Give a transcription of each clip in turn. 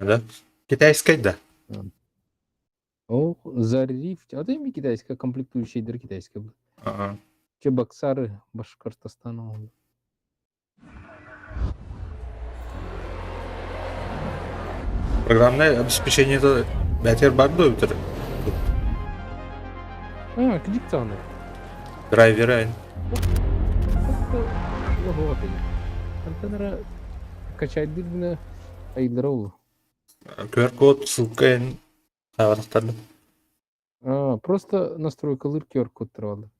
Да? Китайскай да? О, Зариф, а ты ми китайская комплектующая китайская был. Ага. Чебоксары, Башкортостан ол. Программное обеспечение это бәтер бар да өтер. А, кдик цаны. Драйвера. Антонара качайдыр гына айылдара ол. QR-код, ссылка эн хаалахтарды. А, просто настройкалыр QR-код туралы.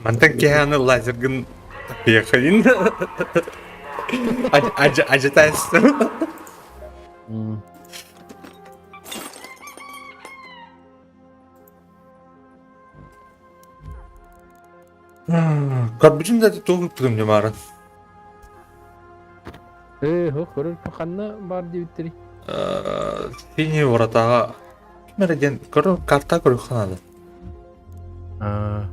Мантан киһи лазергын приехалин. Ажытайсың. Көрбүтүн да туох ыппытым дьамаарын. Ээ, көрөр ханна бар диэбиттэрий? Синий вратаҕа ким эрэ диэн көрө карта көрүөххэ наада. Аа.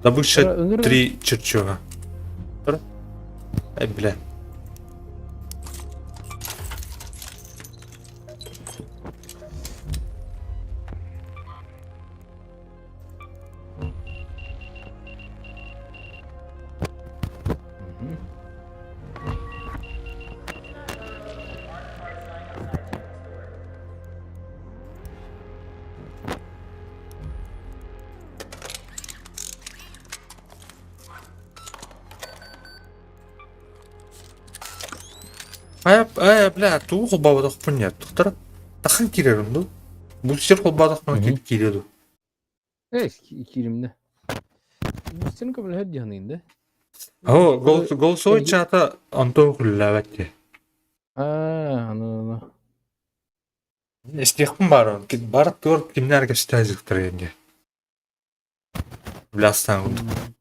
Добыча три чертежа. Эй, бля. Э, бля, тугу холбооботохпун нет. Тохтор тахан киирэрим дуу? Бу сир холбоотохпуна киириэ дуу? Э, кииримнэ. Бустин көмөлөһөр дьаһаныйын да. О, голосовой чата Антон күллээбэт дии. Аа, аны аны. Истиэхпин баар, бар туор кимнээр кэпсэтэ дии. Бля, астаан курдук.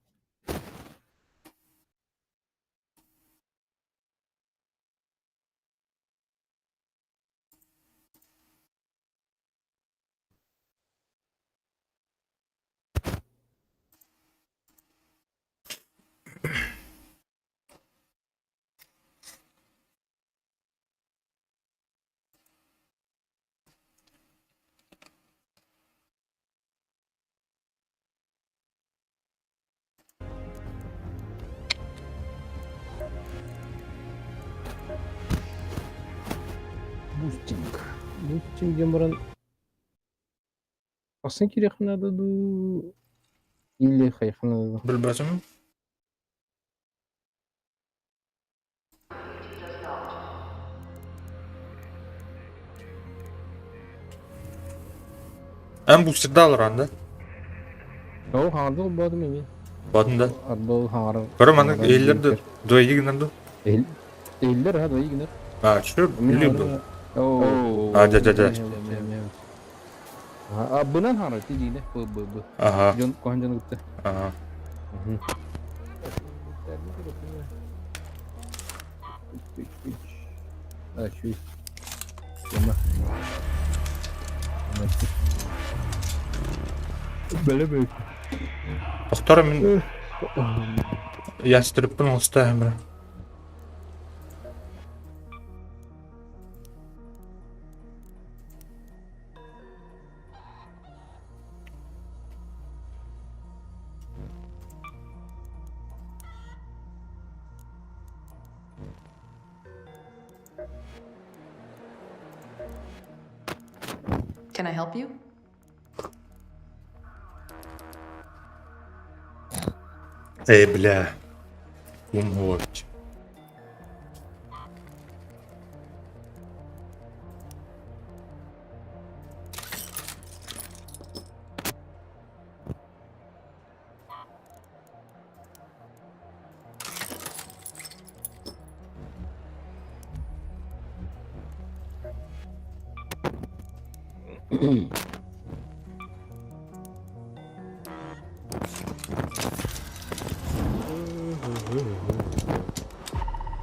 Бустинг. Бустинг диэн баран Асан кириэххэ наада дуу или хайыахха наада дуу? Билбэтим. Эн бустерда олорон да? Ол хаҥарды холбоотум эмиэ. Батын да? Арбал хаҥарар. Көрө маннык иһиллэр да дуэйи гынар ду? Иһиллэр ha дуэйи гынар. А, что билим ду? А, дя дя дя. А, бынан хаҥарар ти диинэ б б б. Ага. Дьон куһан дьон кытта. Ага. А, чуй. Яма. Бэлэ Тохтор мин ястребпын оҥосто бра. Can I help you? Эй, бля. Умгович.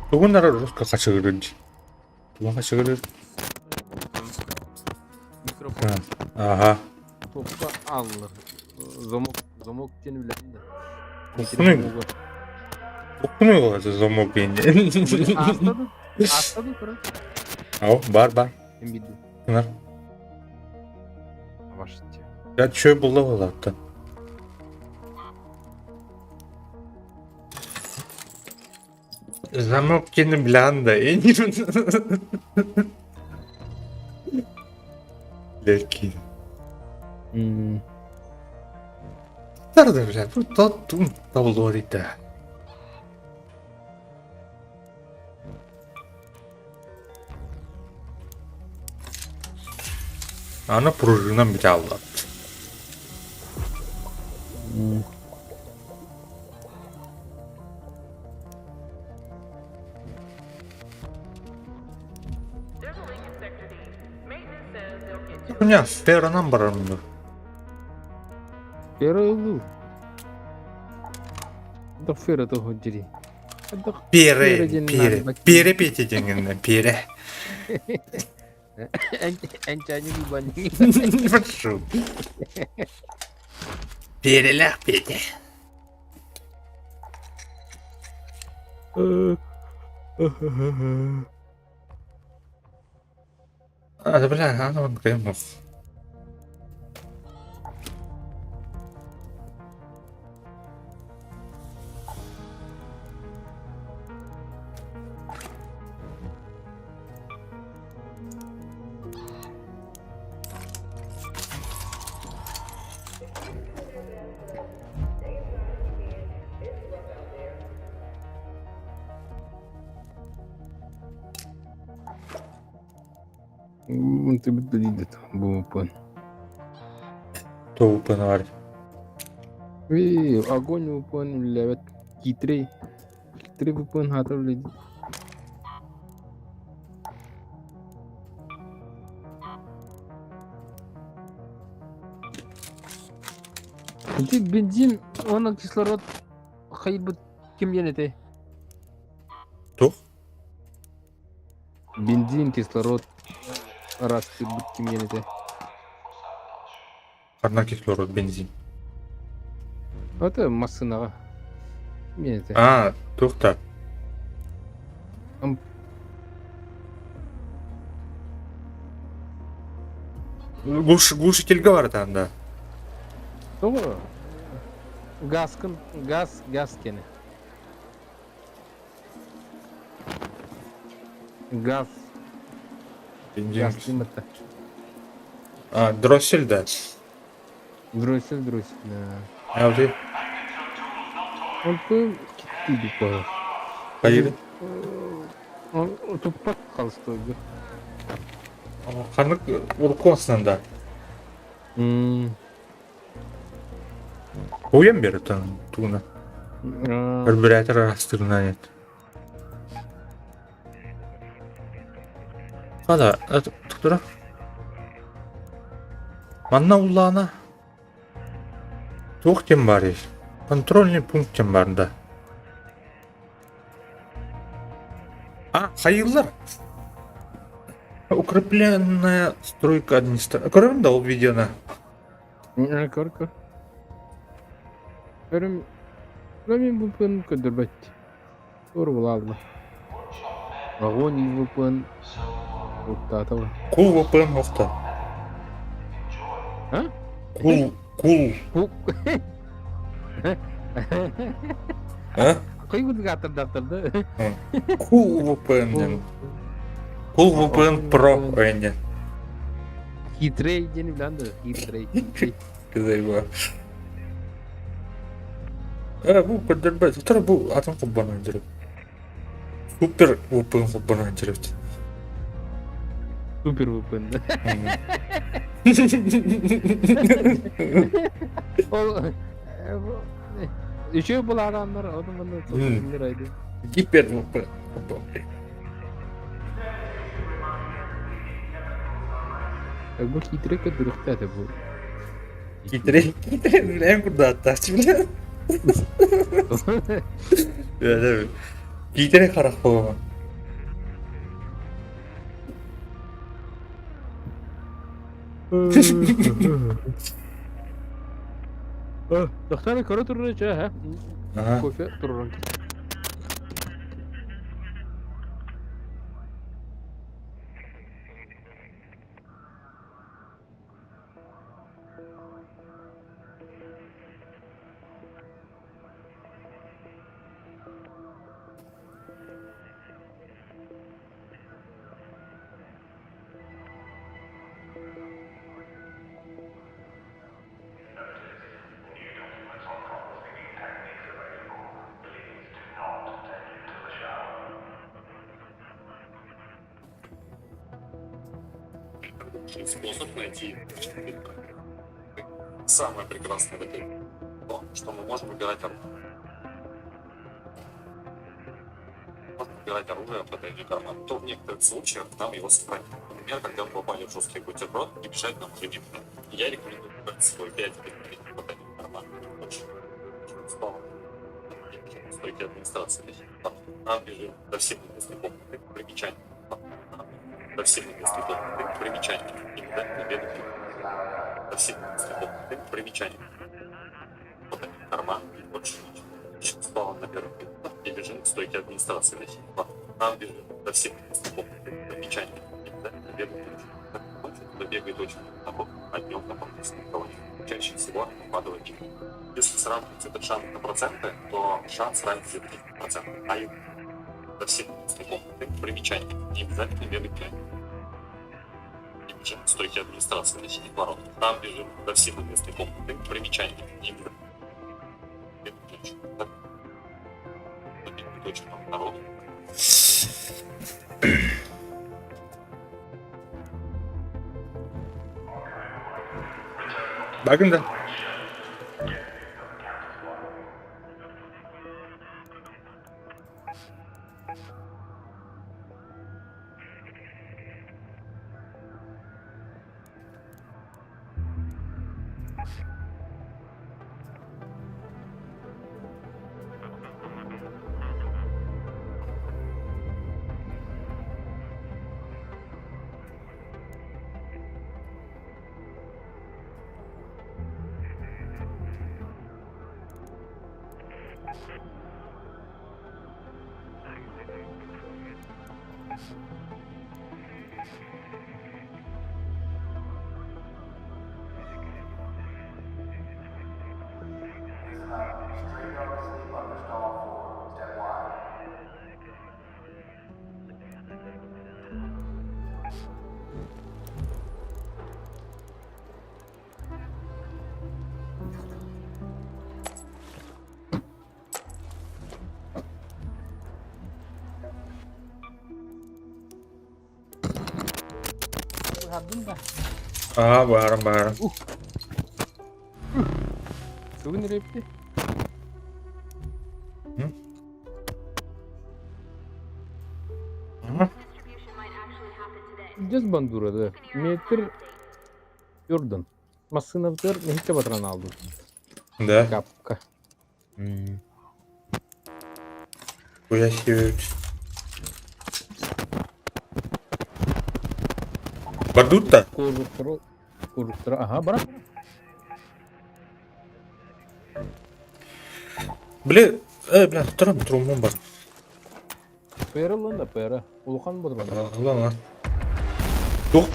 Тугун нара руска хачыгырын. Тугун хачыгырыр. Микрофон. Ага. Топка аллар. Замок, замок диэн үлэһин да. Уккунуй уккунуй буолла замок диэн. Ааста да? Ааста да көрө? Ау, бар бар. Ким билди? Нар. Ваште. Я чё булла буолла Замок диэни билэҕин да Леркин. Тарда бля, бу тот табыллар Аны пружинам бүтэ аллат. Хуйня, сферанан барарым дуо? Фера ыллыыр. Да Фера тоһун дьири. Пере, пере, пере пете диэҥҥиннэ, пере. Энчээни бани. Прошу. Перелях Петя. А, бля, аны он кыймас. Бупан. Тууппун Огонь упон үлэлээбэт хитрэй хитрэй упон хаата үлэлиир. Ити бензин уонна кислород хайбыт ким диэн этэй? Туох? Бензин, кислород араастыырбыт ким диэн этэй? Одна кислород, бензин. Это массыынаҕа. Ким диэн этэй? А, туох да? Глушительге бар да. Тоҕо? Газкын, газ, газ кene. Газ. Бензин. Газ кыйматта. А, дроссель, да. Дроссель, дроссель, да. А, вот Онтон киттиибит буолар. Поедет. Туппат холостойга. Ханнык урукку да. Уйан бер тугуна. Карбюратор арастырынан нет. Хада, тура. Манна улаана туох диэн баарый? Контрольный пункт диэн баар да. А, хайыыллар. Укрепленная стройка администрации. Көрөбүн да ол видеоны? Көр көр. Көрүм Көрүм VPN көрдөрбөт. Тур булаалла. Огонь VPN уттаатaba. Кул VPN охта. А? Кул, кул. Кул. А? Кыйбыт да. Кул VPN диэн. Кул VPN Pro ойын Хитрей диэн билэн да. Хитрей. Кызайба. Э, бу көрдөрбөт. Утара бу атын холбонон жүрүп. Супер VPN холбонон жүрүп. Супер VPN да. Ол Үчүгэй булаараннар, ону манна айды. Гипер VPN. Бу хитрей көрдөрүөхтээх бу. Хитрей, хитрей, билэн курдааттааччы билэн. Хитрей харах буолума. Дохтары көрө турар чэ, Ага. Кофе туруран Способ найти самое прекрасное в этой то, что мы можем выбирать оружие. Можно выбирать оружие в потайной карман, то в некоторых случаях нам его сохранят. Например, когда мы попали в жесткий бутерброд и бежать нам уже некуда. Я рекомендую брать с собой 5 или потайной карман. Очень спал. Стойки администрации. Нам бежим до всех комнаты. Примечание. До всех комнаты. Примечание. И не бегать. До всех комнаты. Примечание. Карман. Больше ничего. Спала на первом и бежим к стойке администрации. Нам бежим до всех комнаты. Примечание. Не бегать. Ночью бегает очень глубоко, а днем там практически никого нет. Чаще всего падает. Если сравнивать этот шанс на проценты, то шанс равен 30%. А и до всех комнаты. Примечание. Не обязательно бегать и бежим к стойке администрации на синих ворот. Там бежим до всех известной комнаты. Примечание. Не обязательно бегать. Так. Очень много народу. Бакын да. Аа, баарым баарым. Бүгүн рэпти. Дьэс бандура да. Метр Йордан. Массыынабытыгар нэһииччэ батаран аалбыт. Да. Капка. Хуя себе. Бардут-то? Кожуктара, кожуктара, ага, бара. Бля, бля, туран трумун бар. Пэра ыллан да пэра. Улахан бодуран. Ылан ылан. Тух,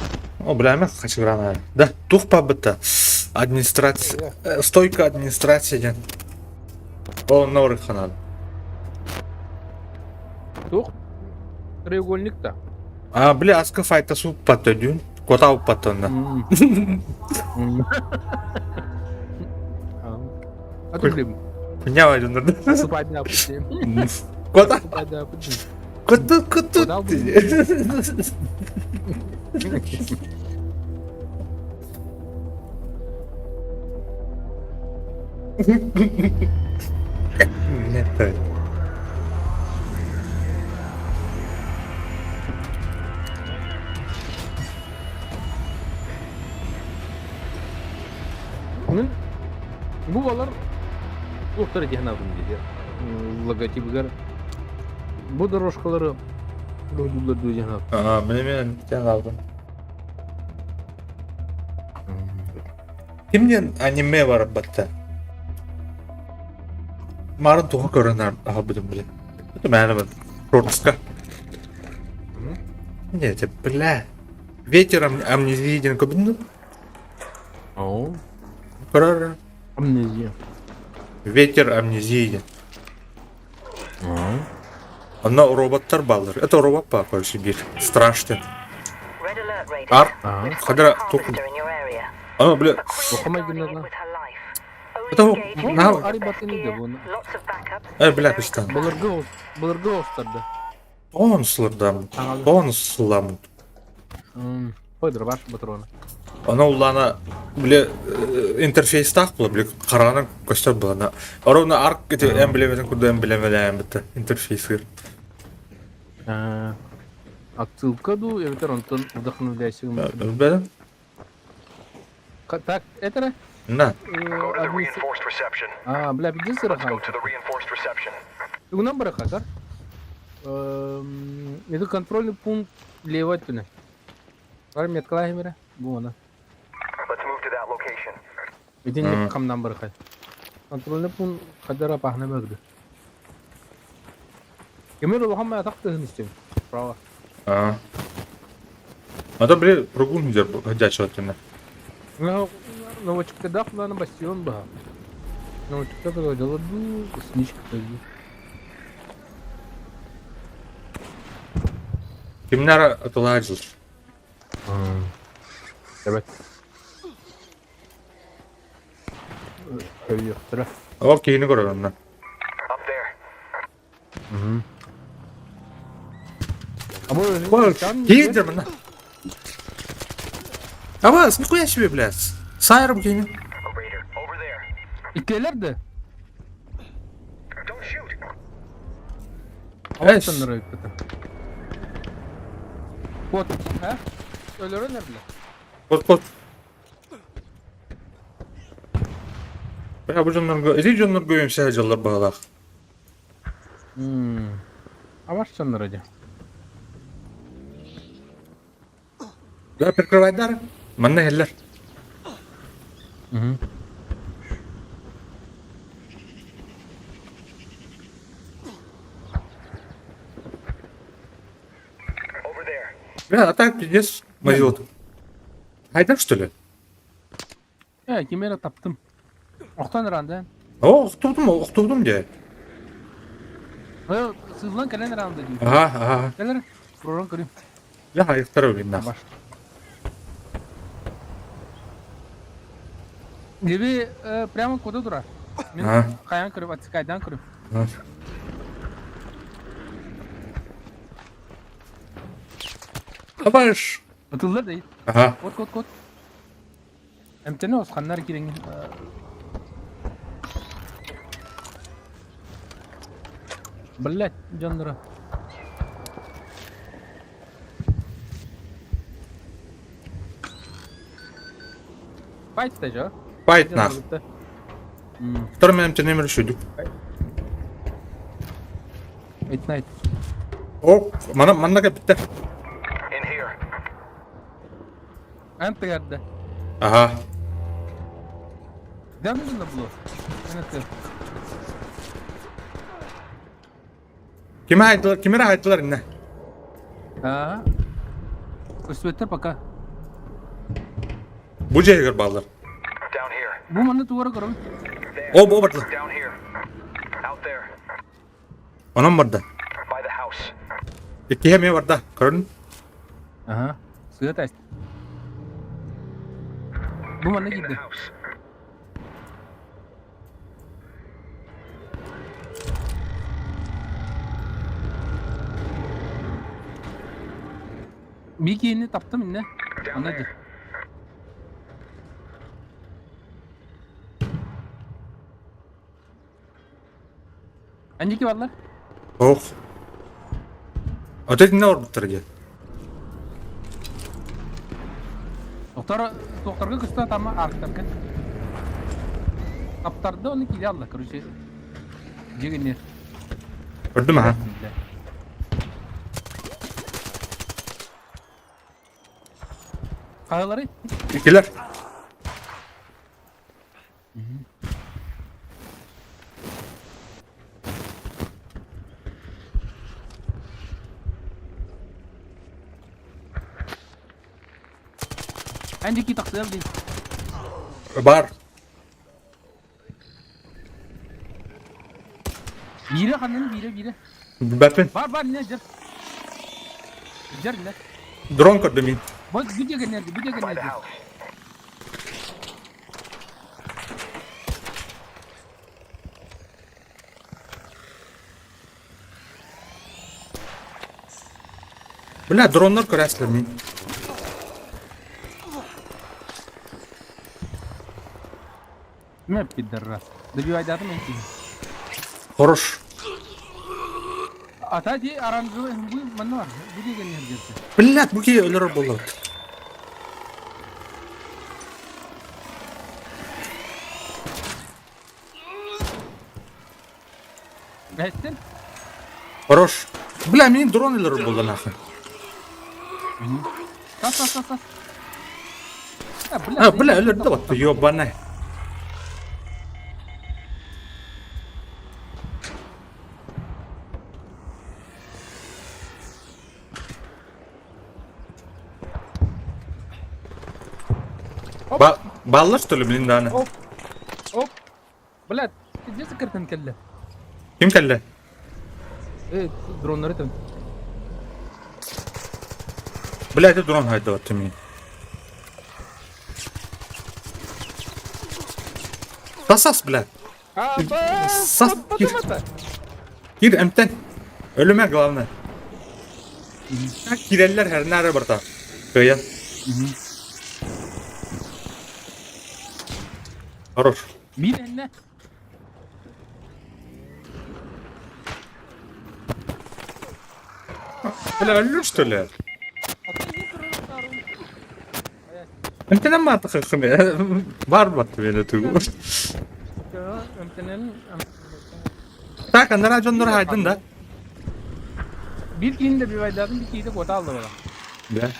о, бля, мен хачыграна. Да, тух пабыта. Администрация, стойка администрация диэн. Ол онно ханады. Тух треугольник та. А, бля, аска файта суппат өдүүн. Кота уппат онно. А ты блин. Хуйня ойдуннар. Супадня пути. Кота, Супадня пути. кота, кота. Нет. Бу балар туохтара диэн аатын диир. Логотибыгар бу дорожкалары дойдулар дуу диэн Аа, мен мен алдым. Кимден аниме бар батта? Марын туха көрөн аһалбытым били. Это мээнэ бар. Шортска. Нет, бля. Ветер амнезии диэн көбүннү. Оо. Көрөр. Амнезия. Ветер амнезии диэн. Онно роботтар бааллар. Это робот па, короче, биир. Страшный. Ар хадара тух. Ана, бля. Тухамай гыннарна. Это на Арибатын да буна. Э, бля, кыстан. Былыргы былыргы остарды. Он сылырдам. Он сылам. Қойдыр бар патрона. Ана улана, бля, интерфейстах була, бля, хараҕынан көстөр буолана. Ровно арк ити эмблемэтин курдук эмблемэлээн битта интерфейсыр. Отсылка ду, эбэтэр онтон вдохновляйся. Билбэтим. Так, это На. А, бля, пиздец сыраха. Тугунан барахатар. Это контрольный пункт левой түнэ. Бар меткалаах мира. Бу она. Итинник хамнан барахай. Контрольный пункт хадара пахна бөгдө. Кемер улахан ма атах тыһын истем. Право. А. А то, бля, прогун дер ходячего түнэ. Новочкадах на бастион баха. Новочка дела ду, сничка пойди. Кимнара атылаажыл. Evet. Өйөхтөрө. Ол киһини көрөр онно. Киһи манна. Абас, нихуя себе, блядь. Сайром киһини. Иккилэр да? Эс. Вот, а? Өлөрөнөр бile. Вот, вот. Бля, бу дьоннорго, ити дьоннорго өйүмсэ дьаллар баҕалаах. Абаш дьоннор дьэ. Да, прикрывайдар. Манна иһэллэр. Бля, а так пиздец мазил. Хайдар, что ли? Э, кимера таптым. Охтон ранды. О, охтубдум, охтубдум дии. Э, сызлан кэлэн ранды дии. Ага, ага. Кэлэр, пророн көрүм. Бля, айықтара блин, нах. Баш. Диби прямо куда турар? Мин хайан көрүп, ацикайдан көрүп. Абаш. Ытыллар да. Ага. Кот, кот, кот. Эмтене осханнар кириңин. Блять, дьонноро. Файт та жо. Файт нах. Второй мен эмтене мүрүшүдүк. Eight night. О, мана манна кэппиттэр. Эн тыгарды. Ага. Да нужно было. Эн Киме хайдылар, кимere хайдылар инне? Аа. Көстүбэттэр пока. Бу дьиэгэр бааллар. Бу манна тугара көрөбүн. О, бу бардылар. Онон барда. Иккиһэ эмиэ барда. Көрүн. Аха. Сыа таст. Бу манна киирдэ. Микини таптым инне. Онно дии. Анники барлар? Ох. Ото итиннэ олорбуттар дии. Доктор, докторга көстө атама арктарга. Таптарды оны кире алла, короче. Дьигинер. Көрдүм аха. Хайалары? Иккилэр. Эн дики тахсыам дии. Бар. Биирэ ханнын биирэ биирэ. Билбэппин. Бар бар не дьэр. Дьэр не. Дрон көрдүм мин. Вот где генерди, где генерди. Бля, дроннар көрәсілер мин. Мэ пидорас. Добивайдатым мен киһи. Хорош. Ата ди оранжевый бу манна бар. Бу деген нердерсе. Блядь, бу киһи өлөрөр буоллабыт. Эттин? Хорош. Бля, мин дрон өлөрөр буолла нахуй. Тас тас тас тас. А, бля, өлөрдө вот, ёбаный. Ба баллар что ли, блин, Дана? Оп. Оп. Блядь, где закрытын кэллэ? Ким кэллэ? Э, дроннары там. Бля, это дрон хайдават мин. Тасас, бля. Сас, кир. Кир, эмтэн. Өлүмэ, главное. Кирэллэр хэрнары барта. Кыйан. Хорош. Биир эннэ. Бля, өллүр что ли? Эмтэнэн маатахыххын бар батты бene тугу. Так, анара дьоннор хайдын да. Биир киһини да бивайдаатым, биир киһи куота алла бала. Да.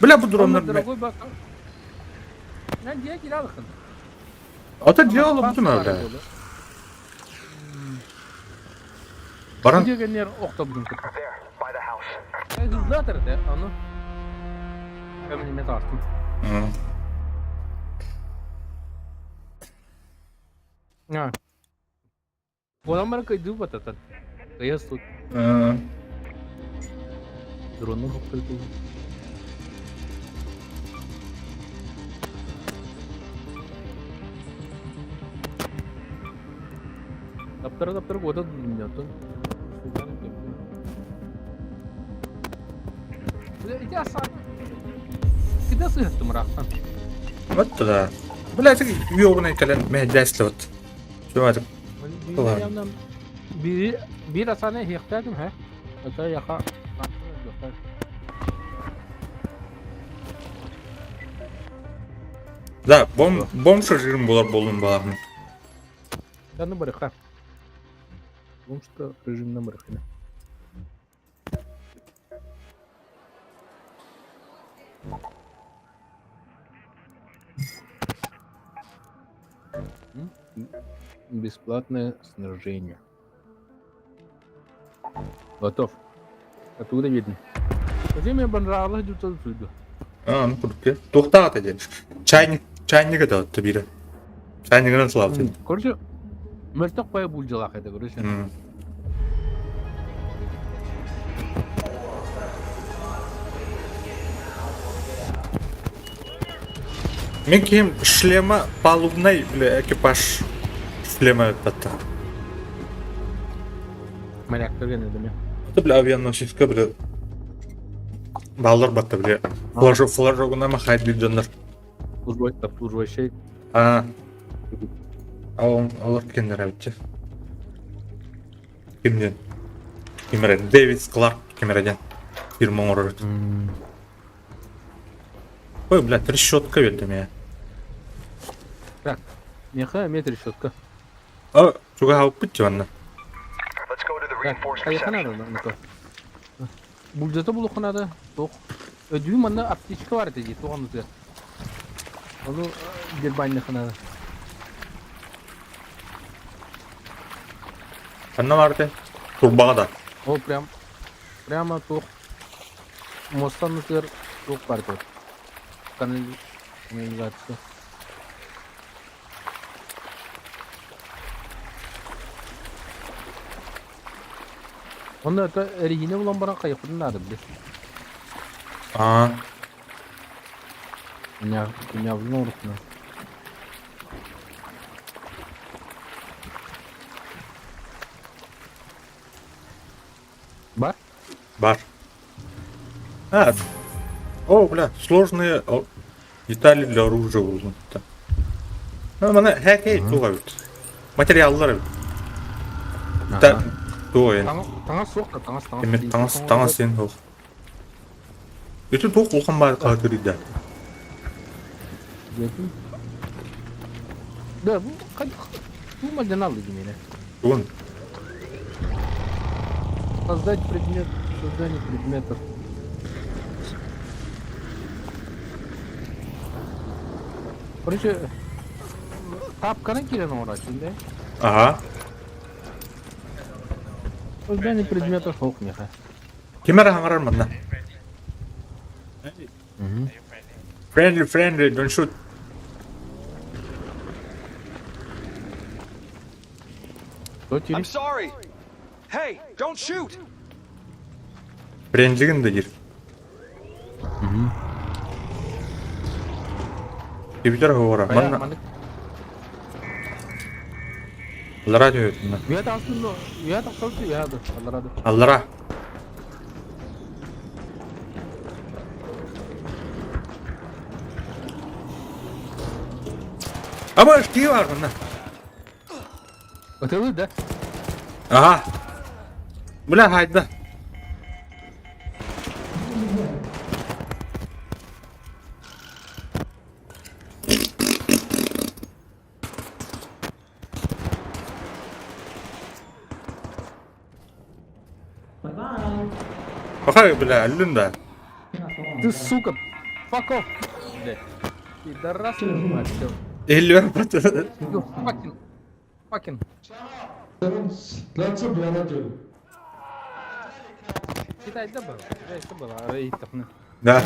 Бля, бу дроннар. Дорогой бак. Мен дьиэ киирэ алыккын. Ата дьиэ олобутум бля. Баран. Дьиэгэннэр охтобутун кытта. Hızlı atar аны. Көмүнүмэ таастым. Буолан баран кыйдыы бататан. Кыйа сут. Дрону хоппырды. Таптара таптара куота дунньотун. Ити асааны Кида сыһыттым ыраахтан. Вот туда. Бля, это ёбаный кэлэн мэһэйдээслэ вот. Чувак. Биир биир асааны иһиэхтээтим һэ. Это яха Да, бом бомж режим болар болун балармын. Да, ну барыха. Бомжка режим барыха. Бесплатное снаряжение. Готов. Оттуда видно. Зачем я понравилось тут отсюда? А, ну курдук Туохтаах диэн. Чайник, чайник это вот биирэ. Чайнигынан сылаабыт. Короче, мөлтөх бай булдьалаах этэ, короче. Мин киһим шлема палубнай бля экипаж шлема эппэтэ. Моряктар гэнэ дэмэ. Это бля авианосецка бля баллар батта бля флажок флажогуна махайдыр дьоннор. Обслуживающий. А олор кеннер эбитчи. Кимден? Ким эрэ? Дэвид Кларк ким эрэ диэн фирма оҥорор эбит. Ой, блядь, трещотка бердим я. Так, миэхэ эмиэ трещотка. А, чугаһаабыппыт дии манна. Так, хайыха наада онно? Булдьата булуохха наада. Туох. Өдүү манна аптечка бар этэ дии, туох оннутугар. Ону дербанныха наада. Ханна баар этэ? Турбаҕа да. Ол прям прямо туох. Муоста аннытыгар туох баар этэ? Канализация. Онно это эриһиинэ булан баран хайыхпытын наада били. Аа. Нявлын оҥорукпуна. Бар? Бар. А, о, бля, сложные детали для оружия булунта. Ну, мана хәкей туға бит. Материаллар бит. Та туға енді. Таҥас суох да таҥас таҥас. Эмет таҥас таҥас сен суох. Үтү туох улахан баар хаһытырыйда. Да, бу бу мадьаналлы димене. Тугун? Создать предмет, создание предметов. Короче, тапканы киирэн оҥорооччун да? Ага. Создание предметов суох миэхэ. Ким эрэ хаҥарар манна? Friendly, friendly, don't shoot. I'm sorry. Hey, don't shoot. Friendlyгин да диир. Кибитер хоҕора. Манна Аллара түһүтүнэ. Үйэ тахсын, үйэ тахсал үйэ да, аллара да. Аллара. Аба кии бар манна. Ытылы да? Аха. Бля хайда. Пахай, бля, өллүн да. Ты, сука, fuck off. Блядь. Пидорас, мать, всё. Иһиллибэр You fucking, fucking. Китай да был, Китай да был, арай иһиттэххинэ. Да.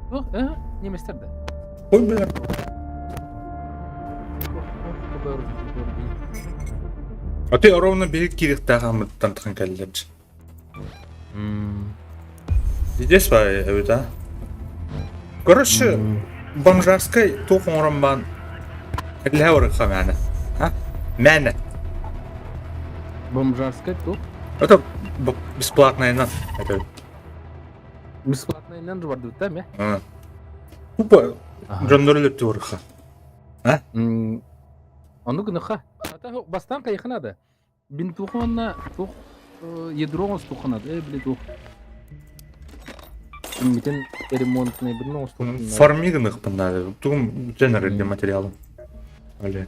Туох, э, немецтэр да. Ой, бля. А ты ровно биһик киириэхтээх ааммыттан тахсан кэллэр. Здесь эбит а? Короче, бомжарскай туох оҥорон баан эллэһэ барыахха мээнэ. А? Мээнэ. Бомжарскай туох? Это бесплатная Это Бесплатныйынан бардыбыт да А. Тупо дьоннор өлөптү барыахха. А? Ону гыныха. Ата бастаан хайыха надо. Бинтуха уонна туох ядро оҥостуохха наада ээ били туох Митин ремонтный бирин оҥостуохха наада. Фарми гыныахпын наада. Тугум бүтэн эрэр материалым. Оле.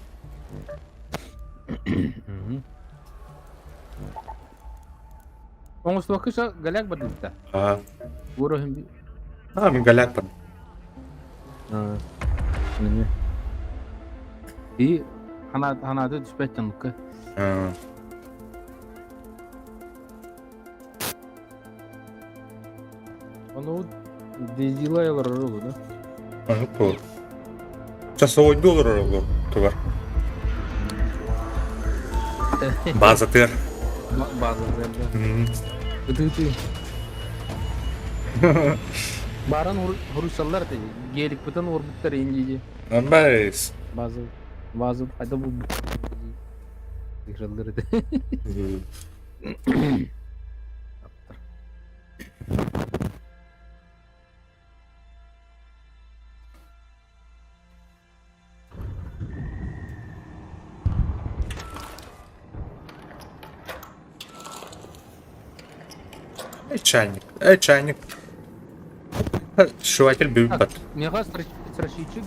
Оҥостуохха ша голяк бардыбыта. А, Уороһун а мин голякпын. Не. И ханааты түспэт дьоннукка. Ону дизила олорор да? Ону кол. Часовой доллар олор тугар. База тыр. База тыр, да. Ытыы-ытыы. Баран хоруйсаллар этэ. Геликпытын уорбуттар иин дии. Нормально. База база хайда булбут Ыһыраллар этэ. Эй, чайник. Эй, чайник. Сшиватель бүүбэт. Миэхэ стращичик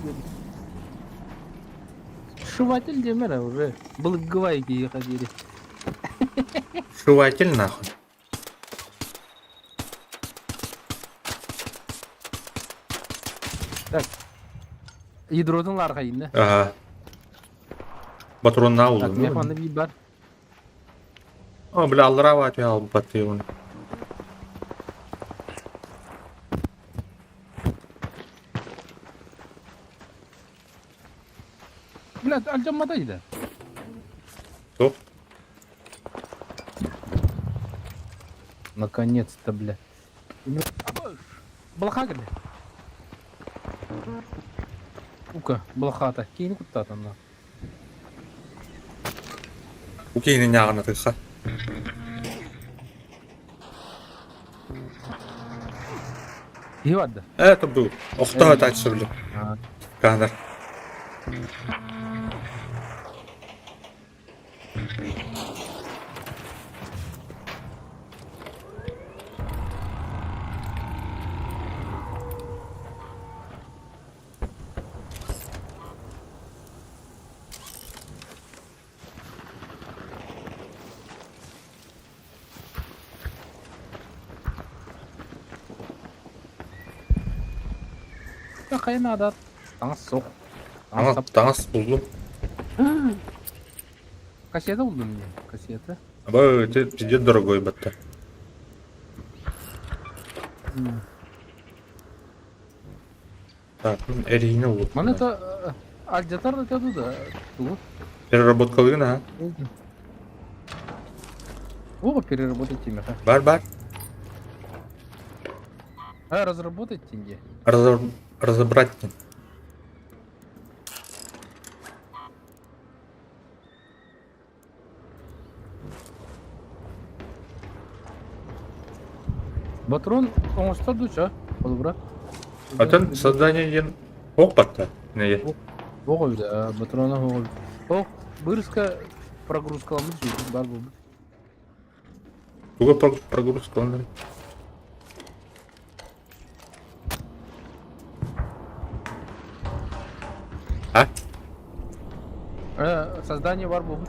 Сшиватель диэмэр уже былыргыбай киһиэхэ диэри. Сшиватель нахуй. Так. Ядротун лархайын да. Ага. Патронна Так, улуу. миэхэ манна биир бар. О, бля, аллараа түһэ албат оны. Бля, алдьаммата дии. Туох? Наконец-то, бля. Балаха кэллэ. Сука, балахата. Киини куттаата онно. Бу киһини ньааҕынатыахха. Киһи барда. Это был. Охто тач бля. Канар. Хайа наада таҥас суох. Таҥас Таҥас, таҥас буллум. Кассета булдум мне. Кассета. Аба, это пиздец дорогой батта. Так, эрийини булуп. Маны это алдьатар да да тугу? Переработкалыгын а? О, переработать тимеха. Бар бар. А, разработать тенге. Разобрать. Батрон оҥостор дуу ча? Холобура. Атын создание диэн ох батта. Не. Оҕо эбит, патрона оҕо эбит. Ох, бырыска прогрузкаламмыт үчүгэй бар буолбут. Туга прогрузкаланар? А? Создание бар буолбут.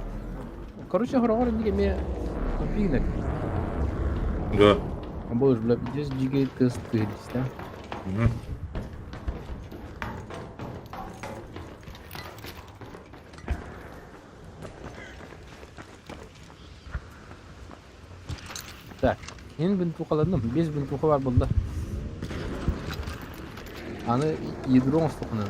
Короче, хороҕор инник эмиэ тупигнек. Да. Будешь, бля, здесь дикий тест да? Мгм. Так, мин бинтухаланным, 5 бинтуха бар буолла. Аны ядро оҥостуоххуна.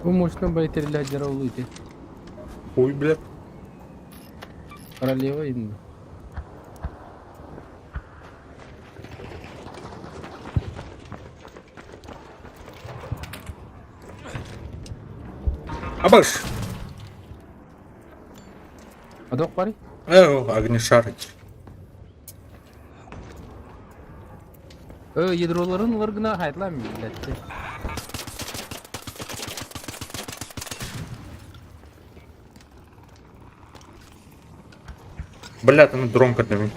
Бу мощно байтерлер дьаралыйты. Хуй, бля. Королева именно. Абаш! Адок барый? Э, огнешарыч. Э, ядроларын ылар гына хайтлам, блядь. Бля, там дрон кадами.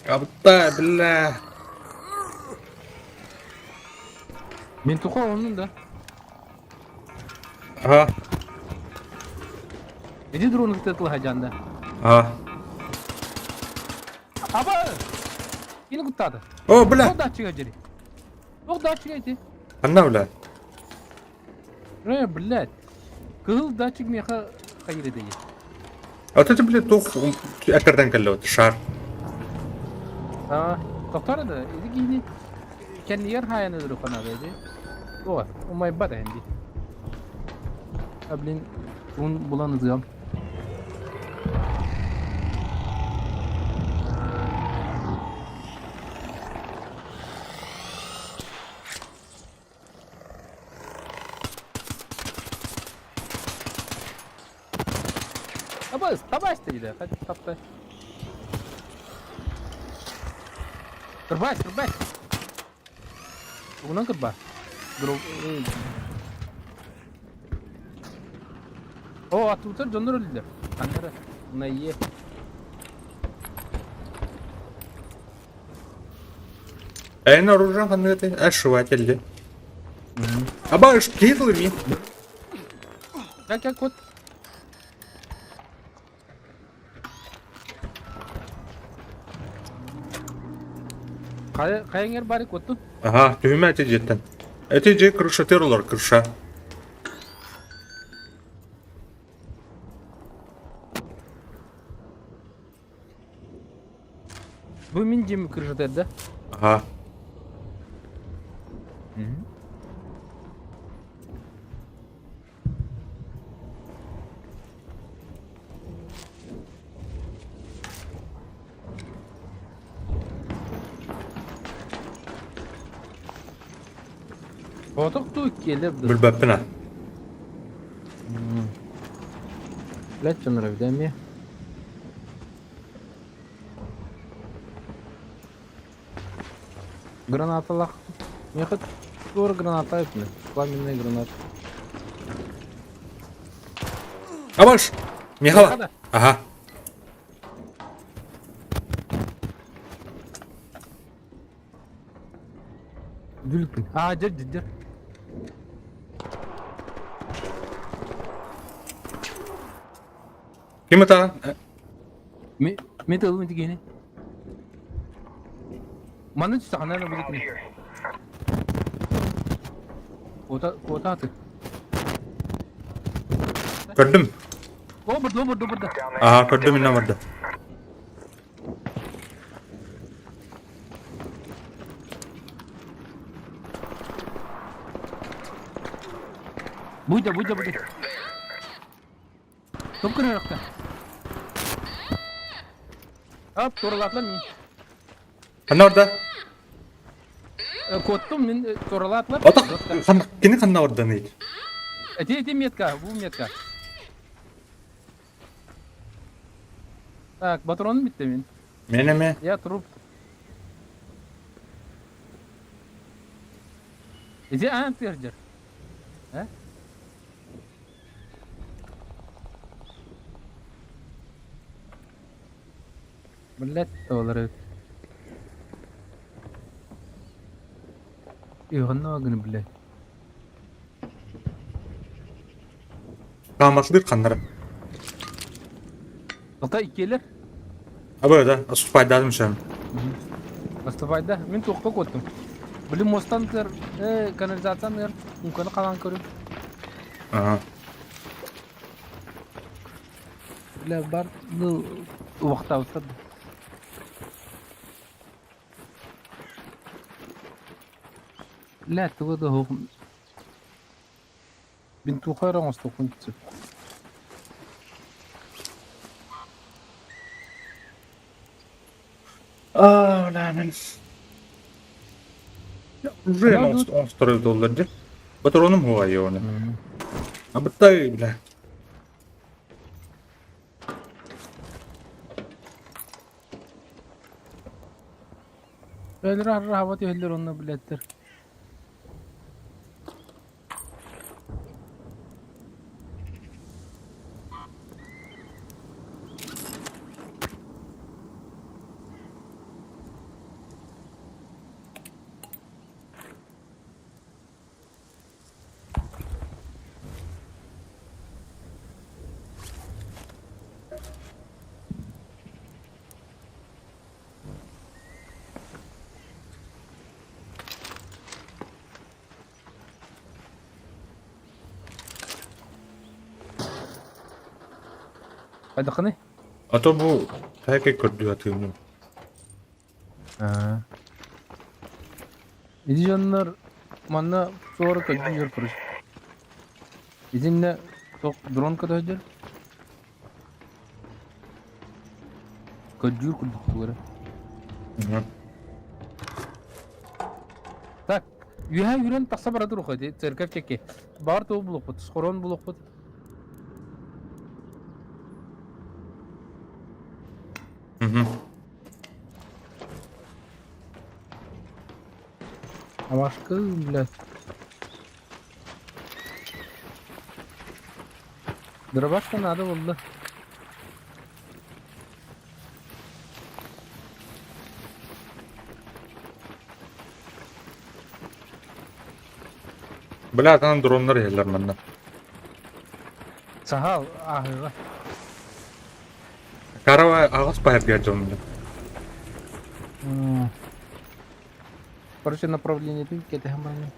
Абта, бля. Мен туха оннун да. Ага. Иди дрон кытытылаха жанда. Ага. Аба! Кини куттаата. О, бля. Ол датчига дьири. Ол датчига ити. Анна, бля. Э, блядь. Кыһыл датчик миэхэ хайыр этэй. А вот это, бля, тух, әкерден кэллэ вот, шар. А, тохтор да, иди киини кэннигэр хаайан өлөрү ханада ити. О, умайбат энди. А, блин, ун булан ызыам. Табас, табас диде. Тапты. Кырбас, кырбас. Угунан кырба. О, аттыбытар дьоннор өллүлэр. Ханнара? Найе. Эн оружие ханныгы ошиватель ди. Аба киһи ми. Как как вот. Хайа эҥэр бары куоттун? Аха, түһүмэ эти дьиэттэн. Эти дьиэ крышатыр олор, крыша. Бу мин дьиэм крышата да? Аха. Хотох туу иккиэлэр да. Билбэппин а. Блядь, дьоннор эбит эмиэ. Гранаталаах. Миэхэ туора граната эппинэ. Пламенная граната. Абаш! Михала! Ага. Дүлүкпүн. Аа, дьэр, дьэр, дьэр. Ким это? Мен тылым ити киһини. Манна түстэххинэ эрэ будет Куота, куота аты. Көрдүм. О, бұрды, бұрды, бұрды. Ага, көрдүм инна барды. Буйда, буйда, буйда. Топ көрөрөхтө. Ап, туралаатылар мин. Ханна орда? Куоттум мин туралаатылар. Ото кини ханна орданый? Эти эти метка, бу метка. Так, патроным битте мин. Мен эме. Я труп. Иди аан тыырдьар. Э? Блядь, олар эбит. Ыһынна гын, блядь. Хааматлыыр ханнара. Алта иккиэлэр. Абы да, аступайдаатым сен. Наступайда. Мин туохха куоттум. Били мостан тыр, э, канализацияны ыр, муҥканы халаан көрүм. Ага. Бля, бар, ну, убахтаабыттар да. Бля, туга да суох. Бинтуха эрэ оҥостуохпун сөп. Аа, бля, мен уже Hello, dude. оҥостор доллар дии. Патроным хуайо оны. Абыттай, бля. Бэлэр арраабат иһэллэр онно билэттэр. Хайдаххыный? А то бу тайкай көрдүү атыымным. Аа. Ити дьоннор манна суора көрдүү короче. Итиннэ туох дрон көтөһүдэр? Көрдүүр курдук тугу эрэ. Так, үөһэ үүрэн тахса бара туруха ити церковь чэки. Баар тугу булуохпут, схорон булуохпут. Абашка, блядь. Дробашка надо буолла. Бля, атынан дроннар иһэллэр манна. Сахал ааһыыга. Карава аҕыс баһыргар дьоннор. Короче, направлениетин кэтэһэн баран.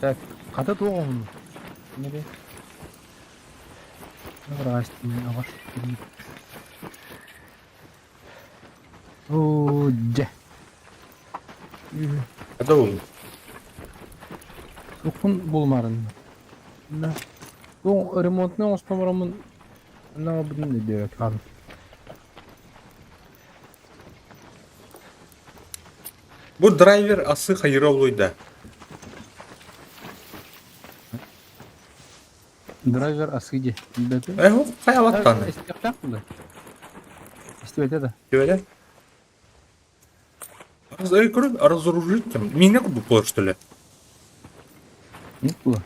Так, хата туох оҥоһуннуҥ? Небе. Оо, дьэ. Хата буллум. Суккун булмарын. Да. Бу ремонтны оҥостон бараммын онно бүтүн өйдөөбөт хаалым. Бу драйвер асы хайыра олуйда. Драйвер асы дии. Билбэтим. Э, хайалаттан. Истиэхтээх буолла. Истибэтэ да. Истибэтэ. Эй, көрүн, разоружить там. Миинэ курдук буолар, что ли? Нет было.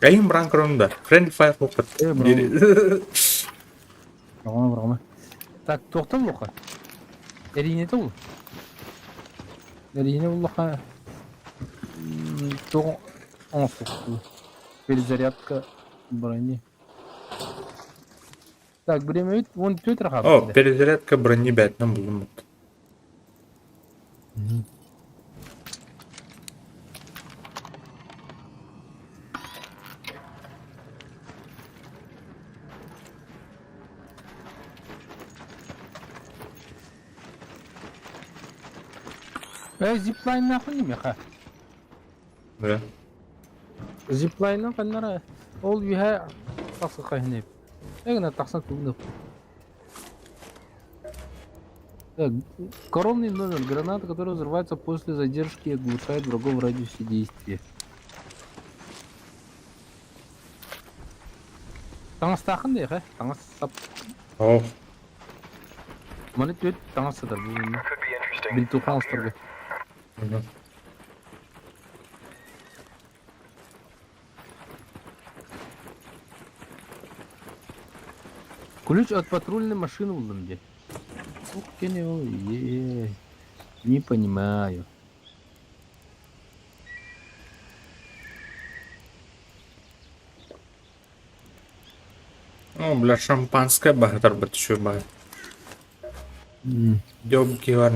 Эйин баран көрөм да. Friendly fire хоппат. Э, браво. Браво, браво. Так, туохтан булуохха? Эриинэтэ бул. Эриинэ буллахха туох оҥостуохпут? Перезарядка брони. Так, бириэмэбит 14 эрэ О, хаалбыт. перезарядка брони бээтинэн буллум. Э, зиплайннаахпын димиэхэ. Да. Зиплайнынан ханнара ол үөһэ тахса хайыһын Э гына тахсан тугун Так, коронный номер. Граната, которая взрывается после задержки и оглушает врагов в радиусе действия. Таҥастаахын диэхэ, таҥас сап. О, Маны түөт таҥас сытар бу Бинтуха оҥосторго. мгм. Ключ от патрульной машины буллум диэн. Ух, кини ол, е не понимаю. О, бля, шампанское баһытарбыт үчүгэй баҕайы. Дёбки бар.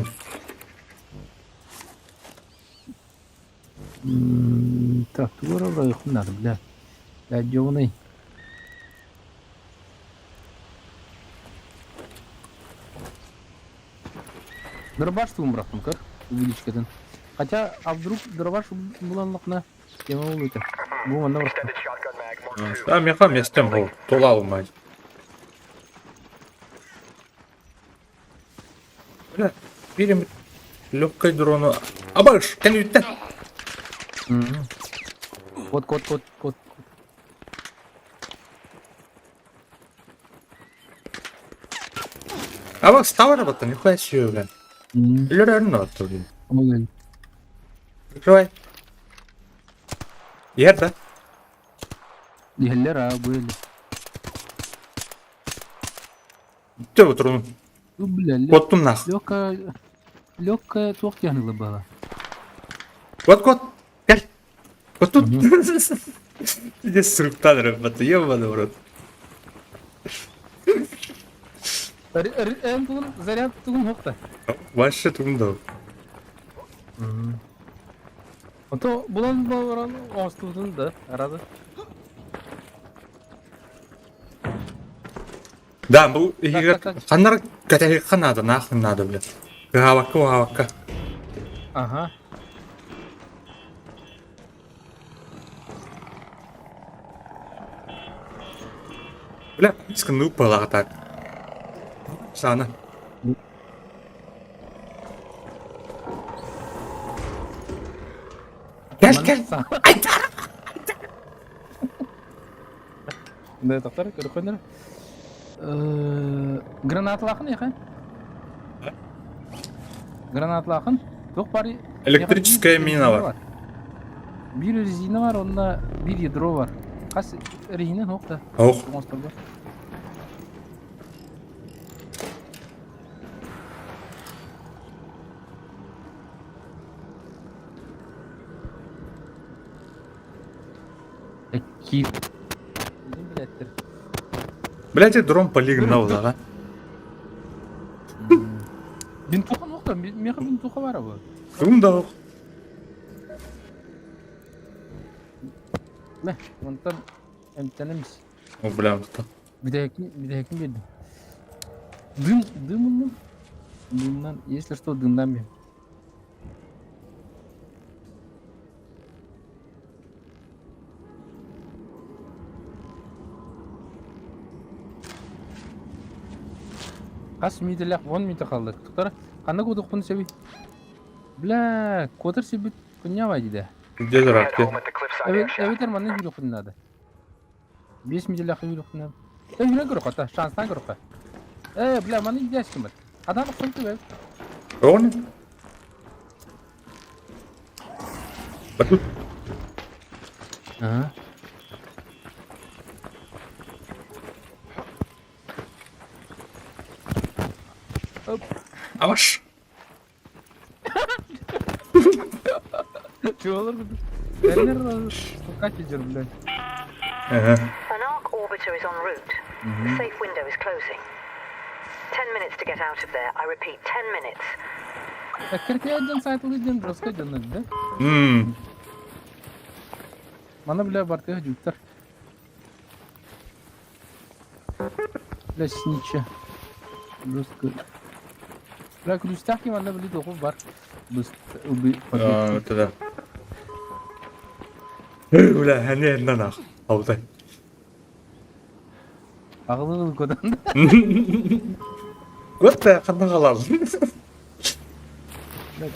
Так, тугу эрэ оройуохпун наада, бля. Бля, дьуонай. Дробаш тугун бырахтым, көр, увеличкатын. Хотя, а вдруг дробаш буланлахна, тема улуйта. Бу манна бырахтым. А, меха местем ол, тола алмай. Бля, бирим легкой дрону. Абаш, кәнүттен. Кот, кот, кот, кот. Абаш, тавар баттан, нихуя себе, бля. Лөрөрүн отты, блин. Ой, Закрывай. Ер, да? Иһэллэр аа бу эле. Төбө турун. Ну, бля, Куоттум нах. легкая, легкая туох диэн ылла бала. Кот, кот. Кэл. Вот тут. Здесь сруктан рыбата, ебаный в рот. Эн тугун заряд тугун хокта. Вообще тугун Ото булан баран оҥостубутун да арады. Да, бу иһигэр ханнар кэтэһиэххэ наада, нахуй надо, блядь. Кыһаабакка уһаабакка. Ага. Бля, сканул так. Сана. Кэл кэл. Да, тохтор, көрөхөнөр. Гранатлаахын яха? Гранатлаахын? Туох бар? Электрическая мина бар. Биир резина бар, онно биир ядро бар. Хас резина суох да? Ох. Киир. Билеттер. Блядь, дрон полигон буоллаҕа. Бинтуха нохта, меха бинтуха бара бу. Кым да ох. Мэ, онтон эмтэнэмис. О, бля, Бүтэһикин бүтэһикин биэрдим. Дым, дым ыллым. Дымнан, если что, дымнан мен. Хас миитэлээх уон миитэ хаалла. Туктара ханна куотуохпун сөбүй? Бля, куотар сирбит кунньаабай дии. Где дурак? Эбэтэр манна киириэхпин наада. Биэс миитэлээх киириэхпин наада. Э, үүнэн көрүөххэ та, шанстаан көрүөххэ. Э, бля, манна иитээччи ким Адам охсон түбэ. Он? Батут. Ага. Аваш. Чего Тренер катедр, блядь. Ага. An ARC orbiter is en route. The safe window is closing. 10 minutes to get out of there. I repeat, 10 minutes. Киркеяден сайтылы ден жестко ден, да? Мана, бля, бартыга жүктер. Бля, снича. Жестко. Бля, күлүстәх ким анда били тоқу бар. Быс, уби, А, это да. Бля, они на нах. Алтай. Ағылы көдан. Вот та қандай қалар. Бля.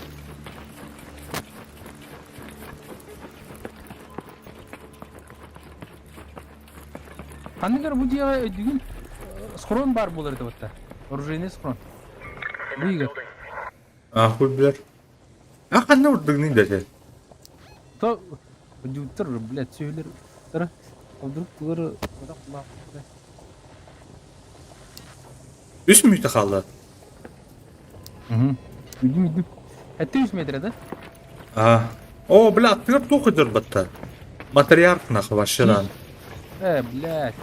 Қандайлар бу дияға өйдүгүн схрон бар болар деп атта. Оружейный схрон. Бу егер. А, хуй, блядь. А, қандай урдыгның десе. То дюттер, блядь, сөйлер. Тара. Вдруг тугары одақ була. Үс мүйті қалды. Угу. Үйдүм үйдүм. Это 3 метр, да? А. О, бля, аттыгар тух идер батта. Матриарх нахуй вообще да. Блядь.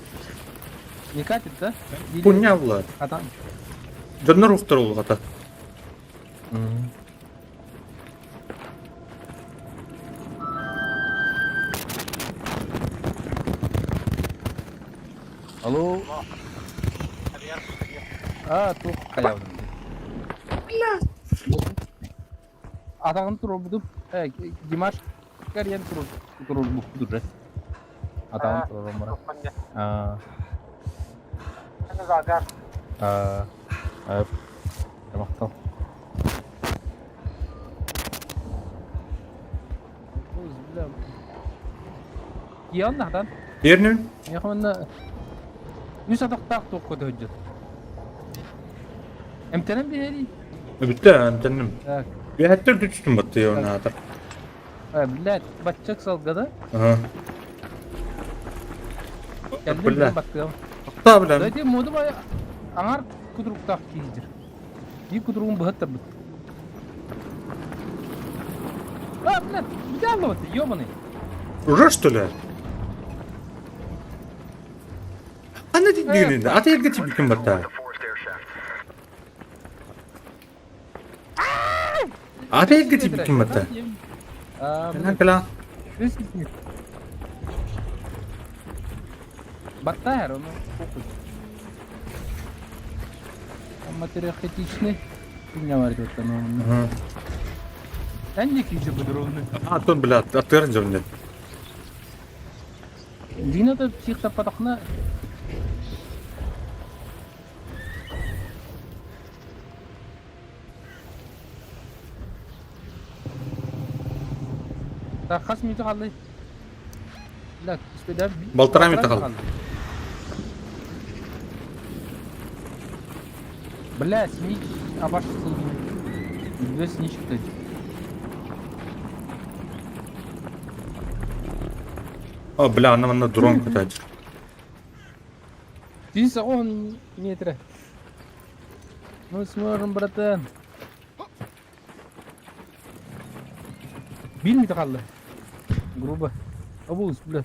Не катит, да? Или- Хуйня, бля. А там? Дönөр ухтар улгата. Мгм. Алло. А, тух хаявдым. Бля. Атағын туруп э, Димаш карьер туруп туруп бу Атағын туруп бара. А. А. А. Мактал. Бля. Кион нахдан. Ернин? Яхманна үс атақтаақ туқ көтө хөддет. Эмтенен биһери. Бүтті, антенним. Так. Бәттер түштүм батты я атыр. Э, блядь, батчак салгада. Ага. Кэллим Бля. баттыгам. Та бля. Дайте моду бай аңар кудруктаах киһидир. Ки кудругун быһаттар бит. А, блядь, взял вот, ёбаный. Уже что ли? Ана дигин. Ата ерге тип ким батта. Ата ерге тип ким батта. А, Кала кала. блядь. Баттайр, он похуй. Там материал хаотичный. Фигня варит вот оно. Ага. Та не киджи подробно. А, тон бля, аттырын жөрүндө. Дина да псих таппатахна. Так, хас минута хааллый? Да, успеда. Полтора минута хаалла. Бля, снич, абаш Две снички ты. О, бля, ана манна дрон көтөөчү. Ты он метра. Мы сможем, братан. Биир минута хаалла. Грубо. Абуз, бля.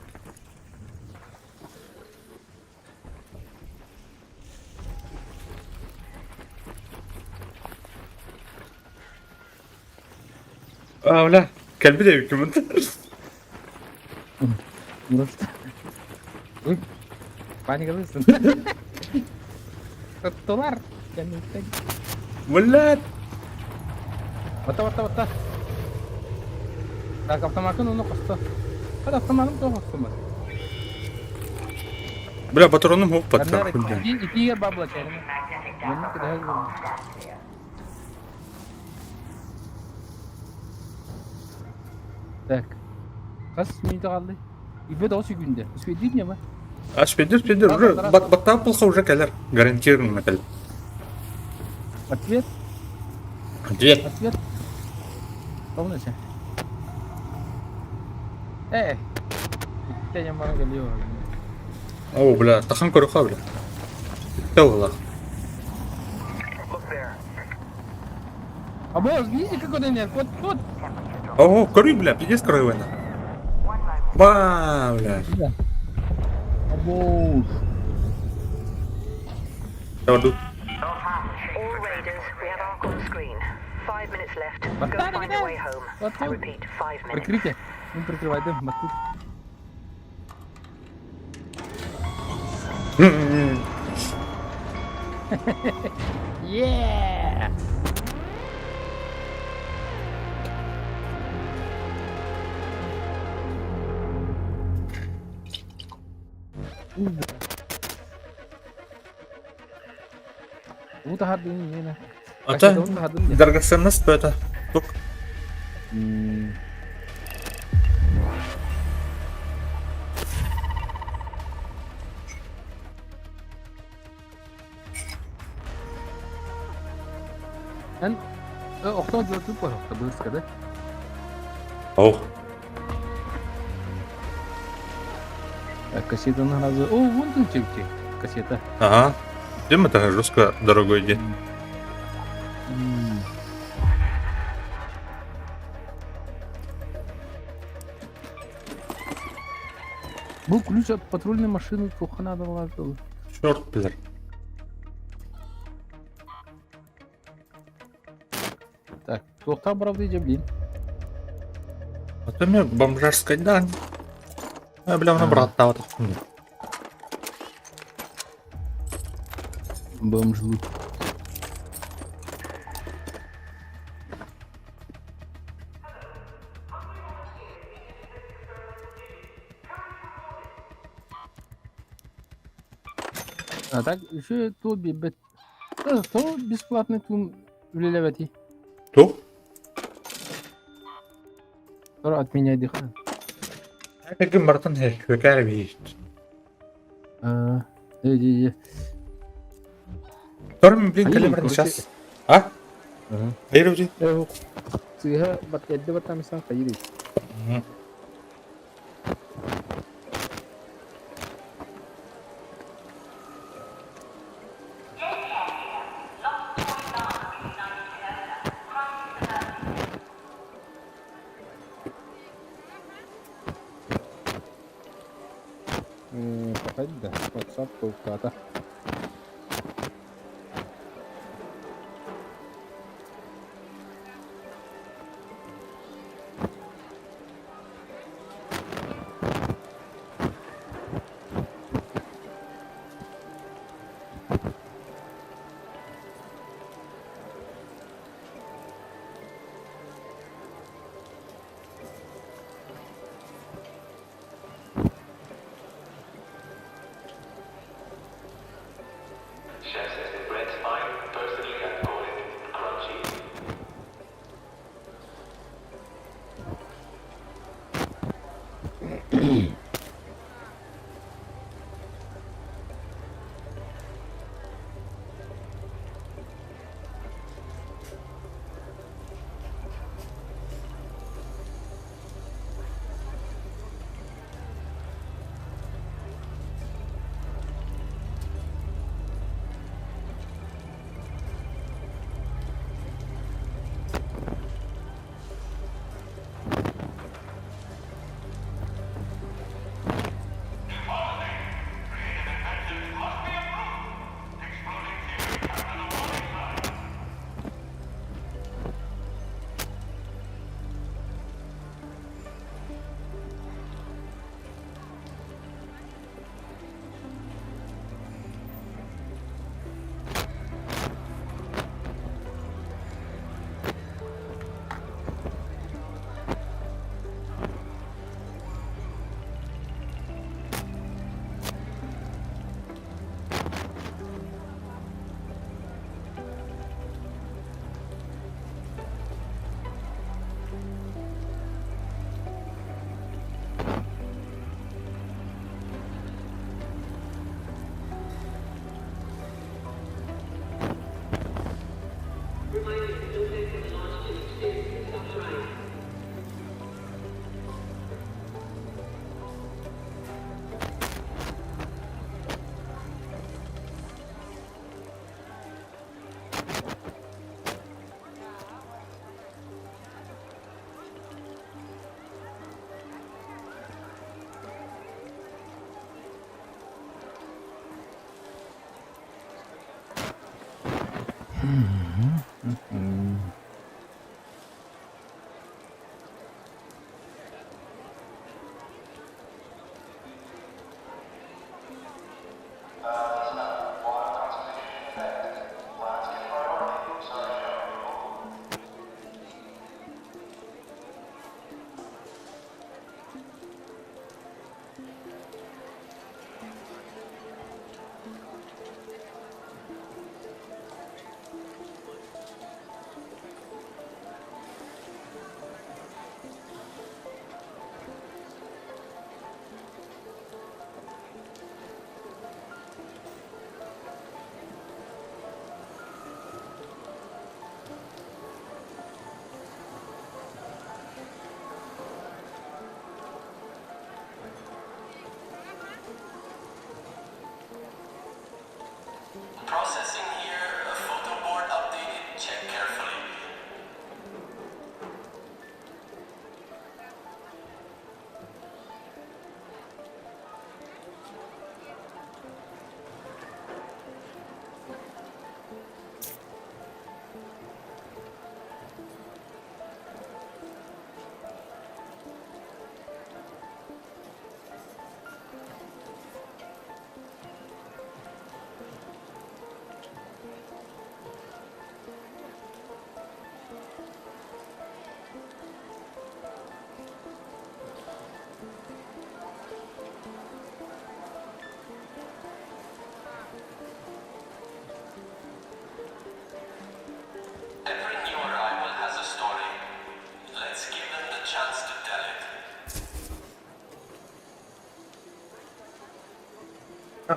А, бля, кэлбит эбиккин. Ну что? Ой, паникалыйсың. Тоттулар. Кэнниттэн. Блядь. Бата, бата, бата. Так, автоматын оны қосты. Хад автоматым тоқ қосты. Бля, патроным хук патта. Итигер бабла чайрына. Менің кіді. Так. Хас минута қалды. Ибе дауыс күнде. Успейдик не ба? А, спидер, спидер, уже баттап плохо уже кэлэр. Гарантированно кэлэр. Ответ, Ответ. Ответ. Полностью. Эй! Иттен мана келиyor. О, бля, тахан көрүхэ, бля. Тылла. Look there. А боже, видите, какой нет? Вот тут. Ого, көрүй, бля, пиздец кровина. Ба, бля. Абоуш. Давай, All raiders, we have Ark on screen. 5 minutes left. Go Батарейка, find a way home. Вот I тут. repeat, 5 minutes. Прикрытие. Ну, прикрывай дым, вот тут. Yeah! Уу таһардын. Ата, драгоценность это. Тук. Эн охтон жотуп бар, бырска да. Ох. Так, кассета сразу. О, вон тут чипчик. Кассета. Ага. Дым это жестко дорогой день. Был ключ от патрульной машины, плохо надо было. Черт, бля. Так, туохта правда иде, блин. А то мне бомжарская дань. А, бля, на брат вот. Бомжлу. А так, еще то бит. То бесплатный тун үлеләбәти. Тух? Тора отменяй дыха. Ким бартын хөкәр бит. А, э, э, э. Торм, блин, Ай, калибр короче. сейчас. А? Ага. Айры Сыга бат элде баттамысан кайыр. Походи, да. WhatsApp толката.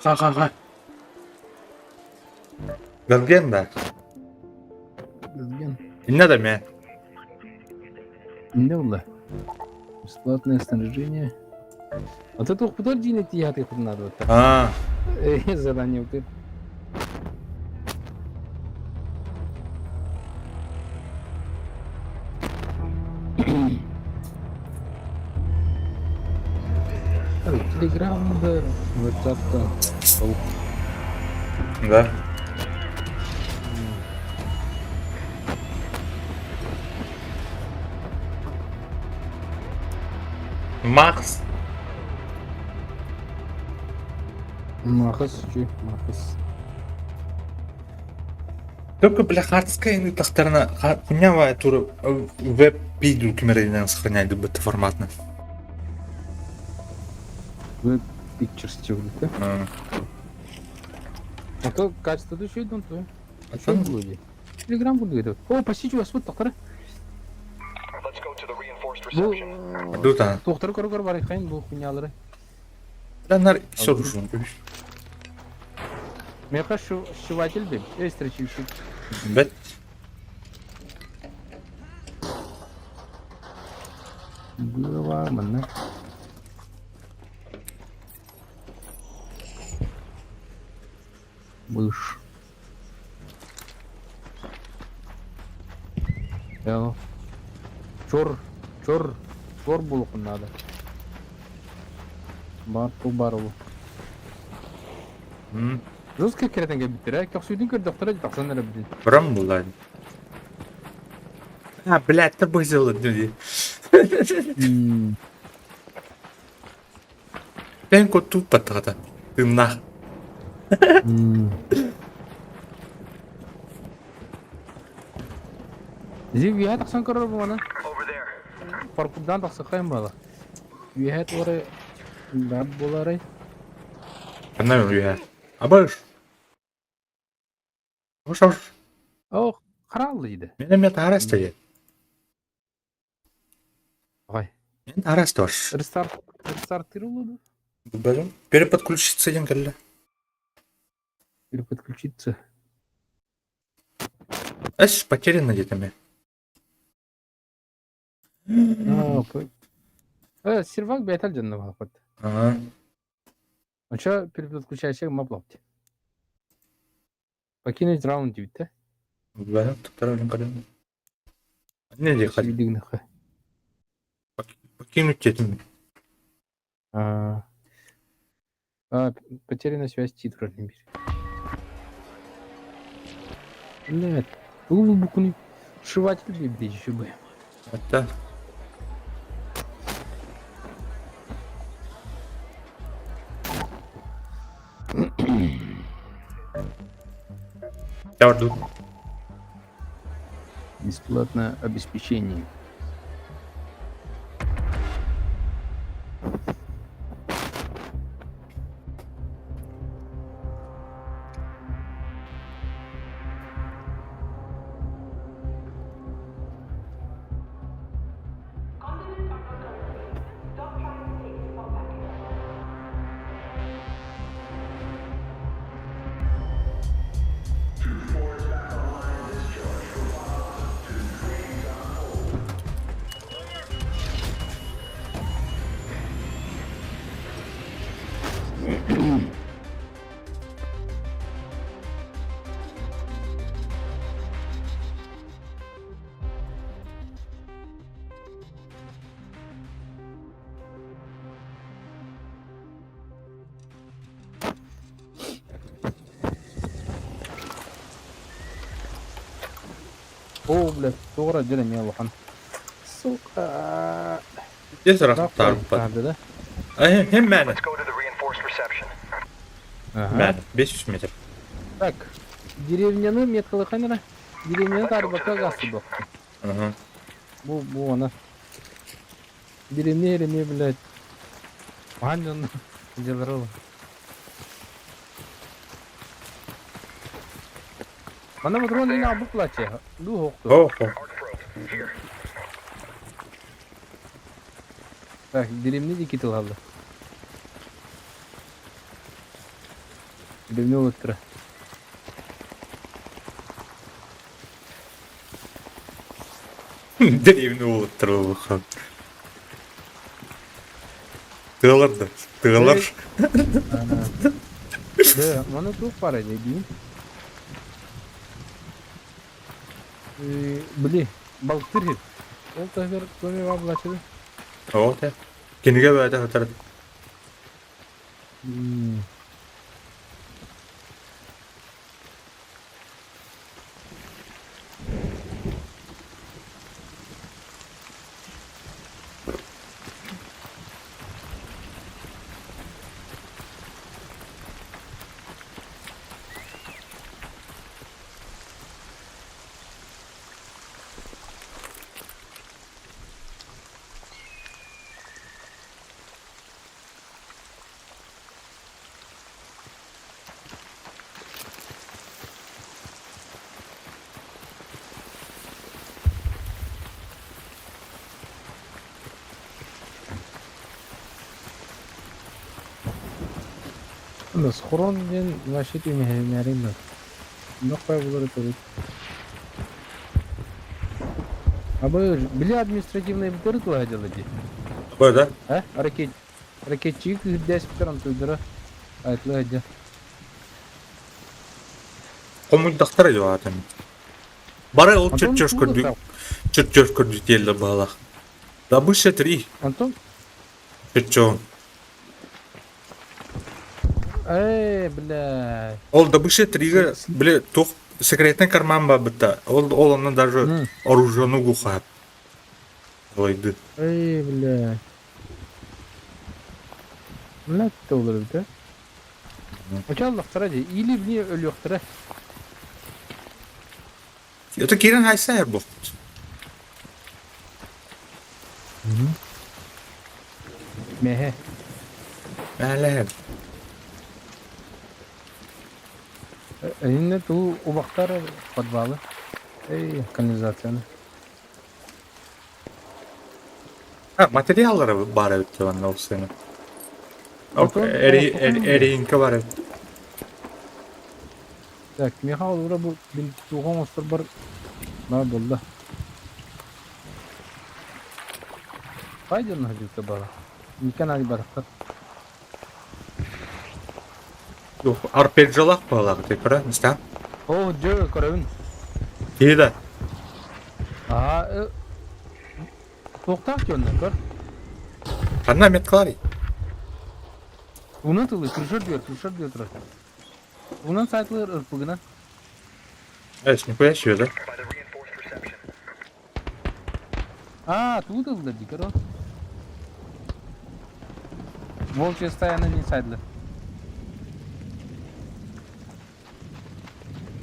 Ха-ха-ха. Газген да. Газген. Инна да мэ. Не было. Бесплатное снаряжение. Вот это куда динет я ты надо вот так. А, Задание вот это. Телеграм да, WhatsApp да. Да. Макс. Махас, чүй, Махас. Только бля хардская тахтарына хунява тур веб видео кемеринен сохраняет бт форматно. Web Pictures чего-то. А то качество еще идут, то. А Что будет? Телеграм будет. О, почти у вас вот тохтары. Бу Дута. тохтары көрө бар хайын бу хуйнялары. Нар все душу. Меха сшиватель бим. Эй, строчивщик. Бет. Было манна. Быш. Я. Чор, чор, чор булукун надо. Бар ту бар бу. Жестко керетен кебиттер, э? Көхсүйдүн көрдөктөр тахсан эрэ билин. Брам була. А, блядь, тормозила люди. Тенко тупо тогда. Ты нах. Зив үөһэ тахсан көрөр бу маны. Паркурдан тахсахайын бала. Үөһэ туары бар боларай. Она я. Абаш. Абаш, абаш. О, харалды дейді. Меня меня тарас стоит. Ой. Мен тарас тоже. Рестарт, рестартировал Блин, переподключиться один калля. Переподключиться. Эс, потеряно где-то мне. А, сервак бәйтәл жанна балапат. Ага. Онча переподключающий маплапты. Покинуть раунд дейді. Блин, второй калля. Не дихать. Покинуть этим. А, а, потеряна связь титра. Блядь, тугу булбуккунуй? Сшиватель диэбитэ еще бы. Это. Я жду. Бесплатное обеспечение. Оо, блядь, тоҕо дьэ эмиэ улахан. Сука. Здесь рахтар да? Хем мэне. Let's go to the reinforced reception. Ага. Мэне. 500 метр. Так, деревняны меткалыханера. Деревняны тарбакка гасты Ага. Бу, бу она. Деревня или блядь. Анжан деларыл. Мана патрон ин абык плаче. Ду хокту. О, о. Так, деревня дики тылалды. Деревня улыттыра. Деревня улыттырылыхан. Тыалар да. Тыалар. Да, маны тух пара дии. Били, балтыр. Ол тахыр көме бар булачы. О, те. Киниге бәдә хатар. Схорон диэн вообще түмэһиннэрин да. Нохпай булар этебит. Абы били административный битер тула дела ди. Бой, да? А? Ракет ракетчик десять пятером туйдара. Айтлы дя. Комуйдахтар жуатын. Бары ол Антон чертеж тула көрдү. так. Чертеж көрдү диэллэ баалах. Добыча 3. Антон Чертеж. Эй, бля. Ол добыча 3-ге, бile тух секретный карман ба бытта. Ол ол онан даже оружиену гухат. Олайды. Эй, бля. Бля, ты olur да? Очаллахтара ди. Или мне өлүөхтэрэ. Это кирен хайса бу. Меhe. Әле. Инне ту убактар подвалы. Эй, канализацияны. А, материаллары бар эбит манна ол сыны. Ок, Антон, эри олохтохон эринке бар эбит. Так, Михаил ура бу бин туган остор бар. На болду. Кайдан хадыта бара? Никан али барактар. Дух арпеджалах балак ты пра, неста? О, жö көрөбүн. Кида. Аа, токтак жөннөн көр. Анна меткалари. Унан тылы крышыр бер, крышыр бер турар. Унан сайтлыр ырпыгына. Эс, нихуя себе, да? А, тут ылла дии, короче. Волчья стая на инсайдлер.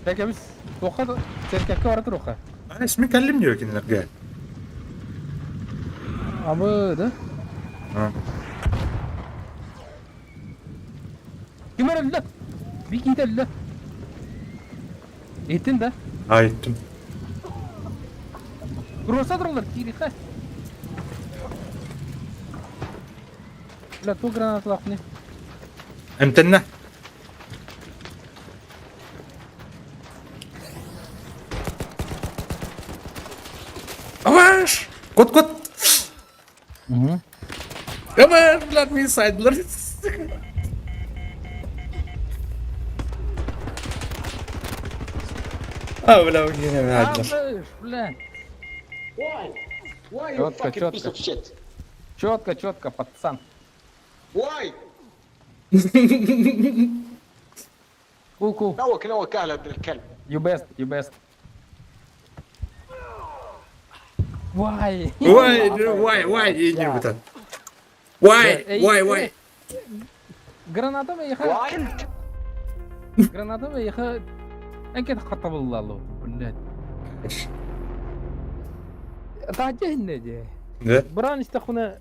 Кэкэбис, туохха церкэккэ бара туруохха. Эс, мин кэллим диyor кинилэргэ. Абы, да? Ким эрэ өллө? Бикиитэ өллө. Иһиттин да? А, иһиттим. Туруорса тураллар, киириэххэ. Бля, туох гранаталаахпыный? Эмтэннэ. Аваш! Кот-кот! Угу. Аваш, блядь, мин сайдылар. А, бля, не надо. Бля. Why? Why you Четко, fucking piece четко. of shit? Четко, четко, пацан. Why? Cool, cool. نوك نوك اهلا ابن الكلب. You best, you best. Why? Why, why, why, иди Why, why, why? Граната миэхэ... Why? Граната миэхэ... Эҥкэ хатабыллалу, блядь. Таһдьа иһиннэ дии. Да? Баран истэххинэ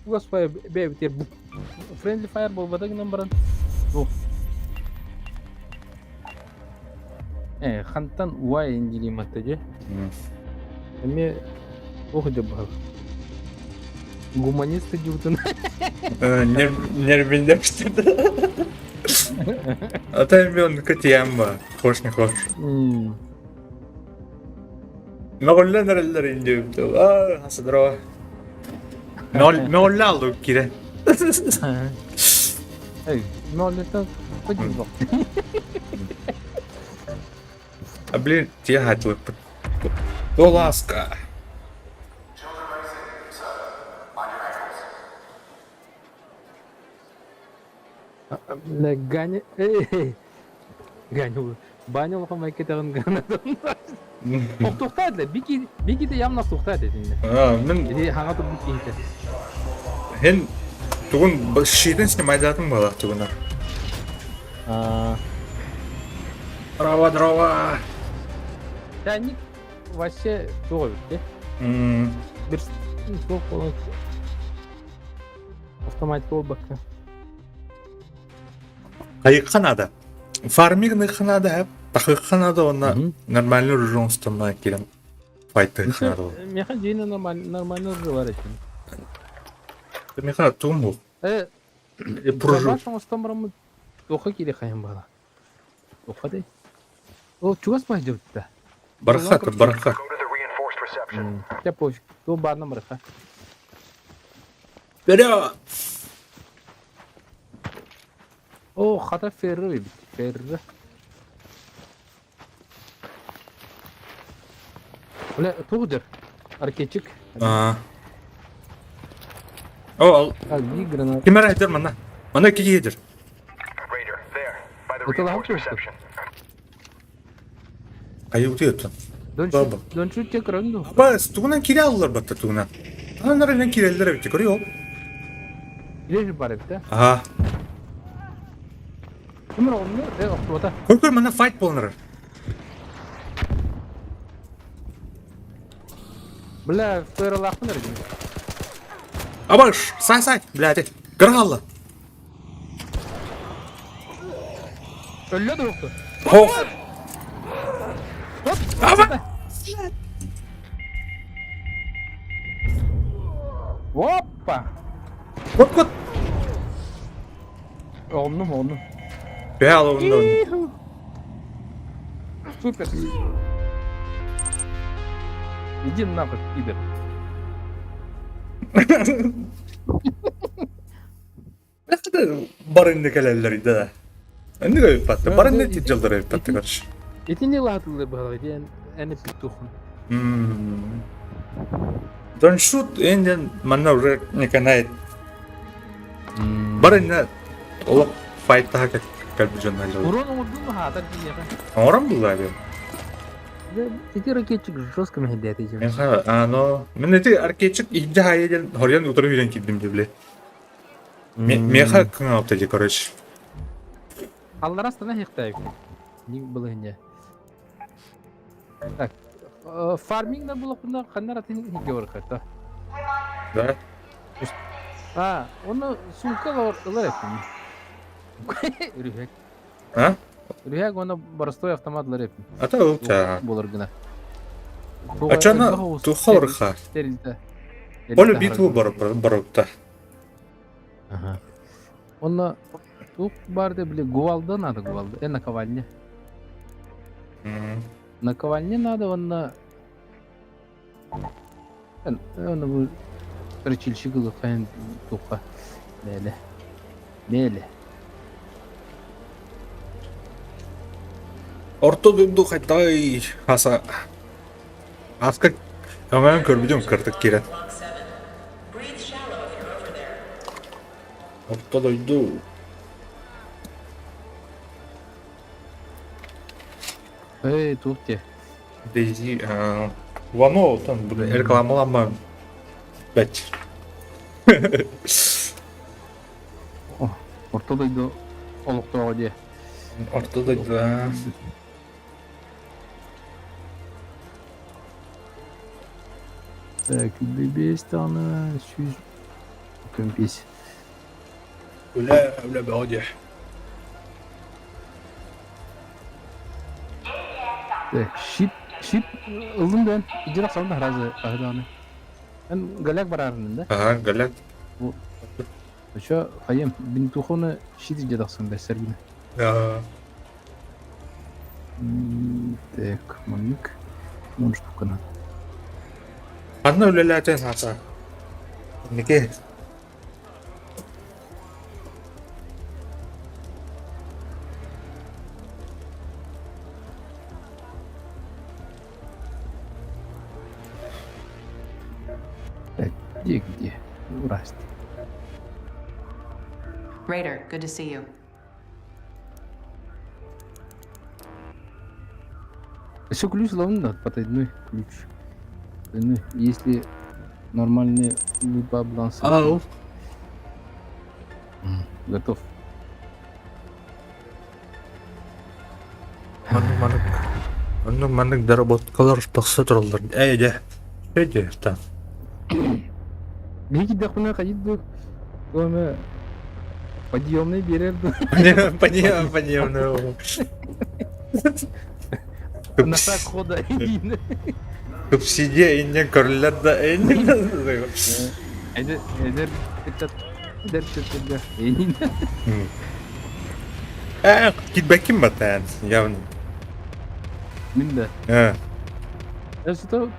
Господи, бэйэбитигэр Friendly fire буолбата гынан баран Ух. Э, хантан уай индилиматта дии. Эмиэ ох дьэ баһыл. Гуманисты дьуутун. Нервинде что-то. А то мен кытыям хош не хош. Мөҕүллэн эрэллэр индиэбит. Аа, здорово. Мөҕүллэ алдык киирэн. Эй, мөҕүллэттэн хоть А блин, тиэ хаатылыппыт. Ласка. Бля, Ганя... Эй, Ганя, баня улахан майкетаҕын гранатан. Охтуохтаа этилэр. Бики, Биките явно охтуохтаа этэ итиннэ. А, мин Ити хаҥа турбут киһитэ. Һин тугун щитин снимайдаатым буолар тугуна. А, Дрова, дрова. Чайник вообще туох эбит дии. Бир суох буолан автоматика буолбакка. Хайыхха наада. Фармигныхха наада, тахыхха наада уонна нормальный ружье оҥостонно киирэн файтыхха наада. Миэхэ дьиэни нормально ружье бар этим. Миэхэ тугум бу? Э, Пружу. оҥостон бараммыт туохха киирэ хайан баала. Туохха дэй? Ол чугас баһдьыбытта. Барха, барха. Чэ пофиг. Туох баарынан барха. Вперед! О, хата ферро эбит. Ферро. Бля, туох дьэр? Аркетчик. А. О, Огни, гранат. ким эрэ этэр манна? Манна киһи этэр. Это лаһа Хайы утуйуттан. Баба. Дончу те көрөн Бас, тугунан кире аллар батта тугунан. Анар элен киреллер эбит, көрүө. Илер бар эбит, да? Аха. Ким оҕонньор э охтубата. Көр көр манна файт буолан Бля, фералаахпын эрэ дии. Абаш, сай сай, блядь. Гралла. Өллө да охту. Хох. Аба! Опа! Кот кот. Оҕоннум, оҕоннум. Бээл онно. Супер. Иди нахуй, пидор. Барынны кэлэллэр да. Энни өйпатты. Барынны тиджалдар өйпатты, короче. Итини лаатылыр баһылык, ити эн петухун. Don't shoot Indian манна уже не канает. Барынна олох файттаха кэлбит дьоннор. Урон оҥордун хаатар киһиэхэ. Оҥорон булла диэн. Ити ракетчик жестко мэһэйдээтэ дьэ. Меха, ано, мен эти аркетчик иһдэ хайа диэн хорьон утары үүрэн киирдим дии били. Меха кыҥаабыта дии, короче. Аллара астана иһихтээбиппин. Ник былыһынньа. Так, фарминг да булахпына ханна атын иһигэ барыхата. Да? А, оны сумка ылар этим. Үрүһэк. А? Үрүһэк уонна боростой автомат ылар этим. Ата ыл чаа. Буолар гына. А чана туха барыха. Тэрилтэ. Поле битву барыпта. Ага. Онно туох баар да били гувалда надо гувалда. Наковальня. Наковальня надо уонна Онно бу рычильщик ылыххайын туохха мээлэ. Мээлэ. Орто дойду хайдай хаса аска өҥөөн көрбүтүм кырдык киирэн. Орто дойду Эй, туох диэ? Дейзи Вано там рекламалама бэт. Орто дойду олохтооҕо диэ. Орто дойду Так, бес даҕаны 135. Үлэ үлэ бөҕө диэ. Так, щит, щит ыллым да иджи тахсабын да сразу хаһы даҕаны. Эн голяк бараарынын да? Ага, голяк. Еще хайым, бинтухоны щит иджи тахсан бэссэр гына. Так, маннык. Вон штука надо. Ханна үлэлээтин хаса? Ники. Так, где где? Здрасте. Raider, good to see you. Еще ключ ловно, потайной ключ. Потайной. Если нормальный баланс. Ау. Готов. Маннык маннык оннук маннык доработкалар тахса тураллар. Эй, дьэ. Дьэ, там. Биһиги киирдэхпинэ хайыт дуу? Туох подъемный биэрэр дуу? Подъем, подъемный. На шаг хода Субсидия иннен көрүллэр да иннен. Эдэр эдэр ыччат эдэр ыччаттарга иннин. Э, китбэккин батаан, явно. Мин да. Э. Что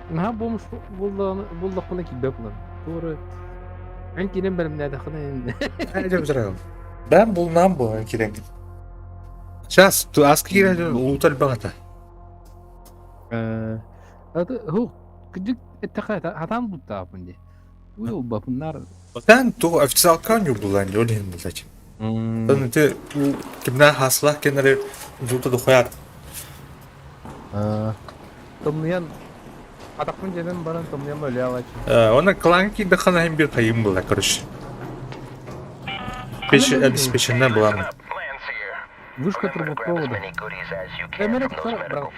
наһаа бомж буллахпына килбэт булам. Туора эн кирен бэлэмнээтэххинэ Бэм булнаам бу эн кирен. Сейчас аска киирэн улута элбэх этэ. Э, ху кыдьык эттэхэ хатаан буттаапын дии. Уй Тэн ту официалка ньурдулан ол иһин булдач. Тэн ити кимнээх хаслаах кэннэри жуута духуяат. Тымныйан атахпын дьэнэн баран тымныйан өлө алачы. Она клан киирдэххэ иһин бир хайым була короче. Обеспечена была. Вышка трубопровода. Камера бырахтым.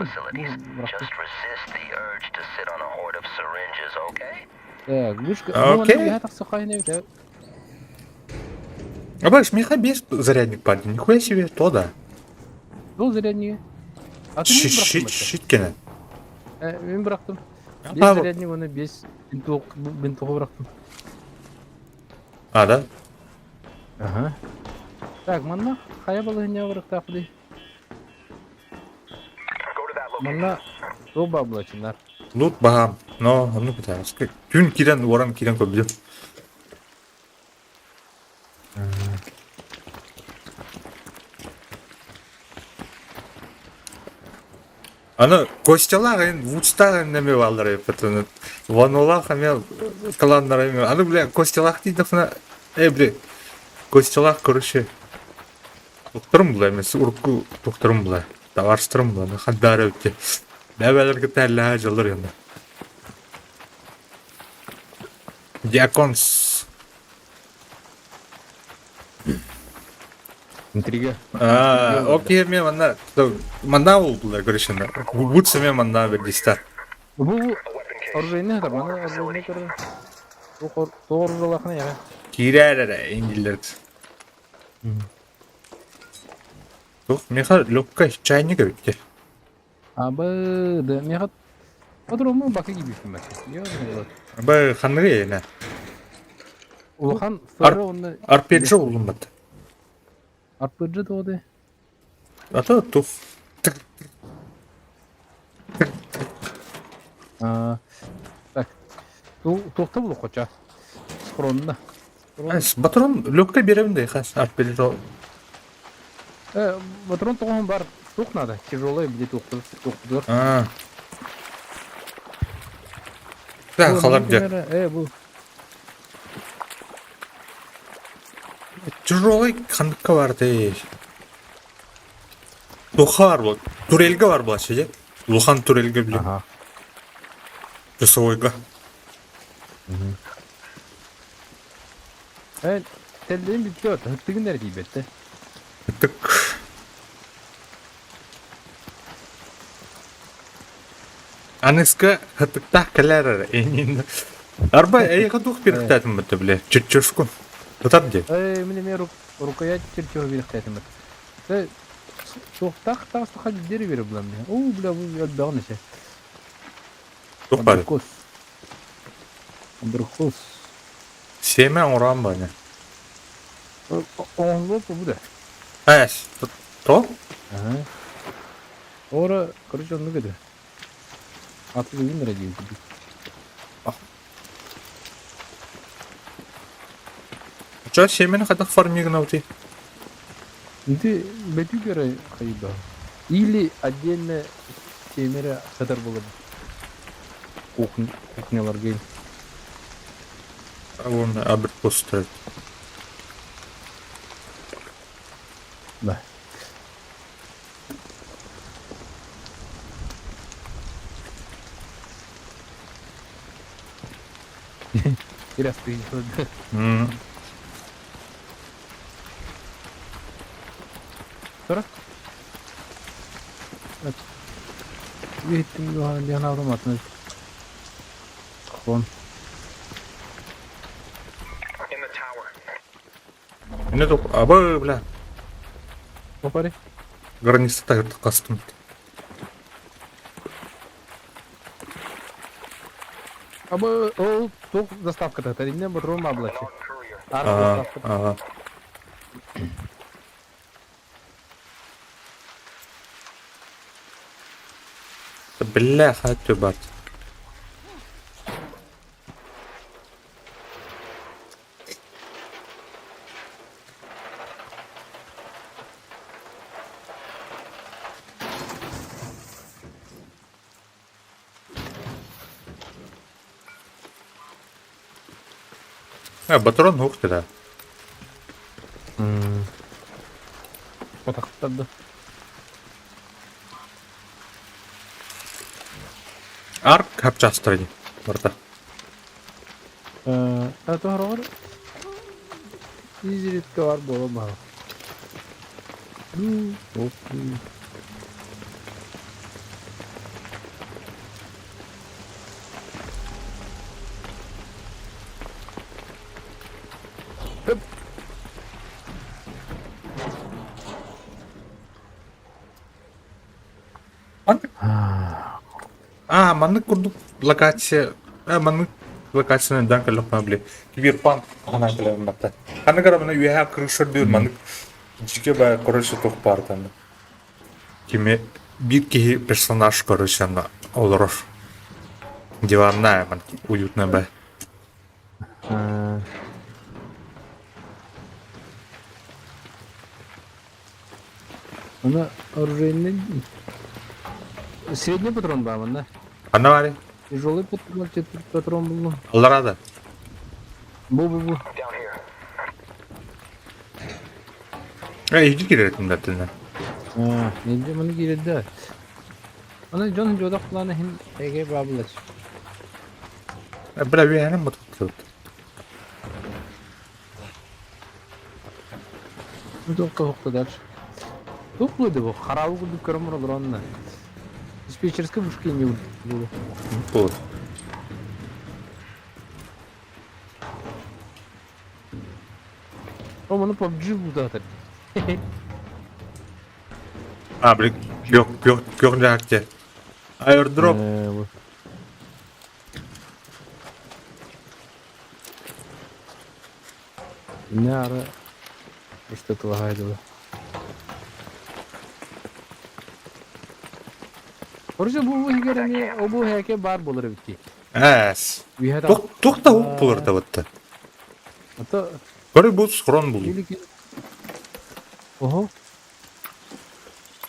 Так, вышка. Окей. А баш, меха без зарядник парень, нихуя себе, то да. Был зарядник. А ты Щит, щит кene. Мен бырахтым. Без зарядник, оны без бинтугу бырахтым. А, да? Ага. Так, манна хайа балыһынньа барыктаах дии. Манна туох баар булачыннар? Лут баһаам, но оннук бытаарас. Түүн киирэн, уоран киирэн көрбүтүм. Аны Костялаах эн Вудстаах эмэ бааллар эбит Ванулаах эмэ кланнара эмэ. Аны бля Костялаах диэтэххинэ э бля Костялаах короче тухтарым була эмэ урукку тухтарым була табаарыстарым була хандаара эбит. Бэбэлэр кытта эллэһэ дьыллар янна. Диаконс. Интрига. А, окей, мен манна манна булдулар көрүшүнэ. Бут семе манна бердистер. Бу оружейный хатар, мана оружейный көрөр. Тоҕор оружалахына яга. Киирээр эрэ индиллер. Тух, меха легкая чайник эбитте. Абы, да, меха Патрону бака киирбиппин Бы ханныгы эйэнэ? Улахан ферро онно Арпеджо улуммат. Арпеджо тоҕо Ата тух. Так. Туохта булуохха Схронна. Патрон легкой берем да хас арпеджо. Патрон тоҕоһун бар туох надо? Тяжелый где туохтур. А. Да, халар де. Э, бу. Тяжелый хандыкка бар дей. Туха бар бу. Турельге бар була же. Улахан турельге билем. Ага. Часовойга. Э, теллейм бүттө, хыттыгын тиийбэтте. Тык. Аныска хытыктаах кэлэр энин. Арба эйиэхэ туох биэрэхтээтим бытта биле чөччөшкун. Тутар дии. Э, мин эмиэ рукоять чертёжу биэрэхтээтим бит. Э, туохтаах таастаха диэри биэрэ булам мин. Оо, бля, бу элбэҕин эсэ. Туох баар? Абрикос. Абрикос. Сиэмэ оҥороон бааны. Оҥоһуллуо бу да. Эс, то? Ага. Ора, короче, оннук этэ. Атылыгын эрэ диэн курдук. Чо сиэмэни хайдах фармигнабытый? Ити бөтүүк эрэ хайда. Или отдельно сиэмэ сытар буолар кухняларга. Вон абрикос стоит. Да. Интересно. Тура. Иһиттим диэн автоматны. Хон. Не только. Абы, бля. Попари. Граница так кастым. Абы ол туох доставката тэриннэ ботурун маблачы. Арк Ага, доставката. ага. Бля, хатю бат. А, батрон ух ты, да. Потахтарды. Арк хапчастыры. Барта. Э, тоһороҕор изредка бар буола баҕа. А, маннык курдук локация. А, маннык локацияны дан кэллэхпинэ били киберпанк ханаан кэлэбин батта. Ханнык эрэ маны үөһээ крыша үрдүгэр маннык дьигэ баа короче туох баартан кими биир киһи персонаж короче онно олорор. Диванная маннык уютная баа. Она оружейный. Средний патрон баар манна. Ханна баарый? Тяжелый патрон, патрон буллум. Аллараа да. Бу-бу-бу. Э, иһдьи киирэр этим да тылынан. А, нельзя маны киирэр да. Аны дьон дьодох плана иһин эгэ баабылач. Бля, үөһэнэн мутуктубут. Туох дальше. Туох буолду бу? Хараабы курдук көрөн олоронно. Диспетчерская вышка не было. Буолар. О, маны PUBG булдаатар. А, блин, күөх, күөх, күөх дьаакте. Airdrop. Не ары что тылаһайдылы. Короче, бу иһигэр эмиэ обу һээкэ баар буолар эбит дии. Эс. Үөһэ Туох да уп булар да бытта. Ата Көрü бу схрон булу. Ого.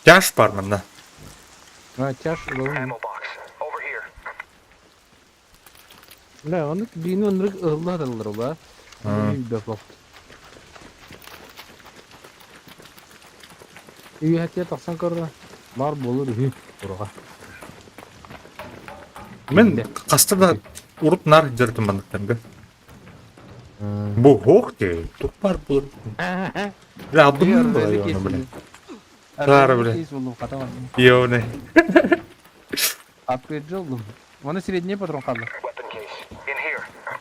Тяж бар манна. А, тяж ылабын. Бля, оннук биини оннук ыһылла саталлар ола. Билбэт Үөһэтиэ тахсан көрдө. Бар буолар үһү туруга. Мен хаста да урут нар дьэртим манныктарга. Бу хоох те, тух бар булар. Бля, алдым була ёна, бля. Сара, бля. Ёны. Апгрейд болдум. Оны средний патрон қалды.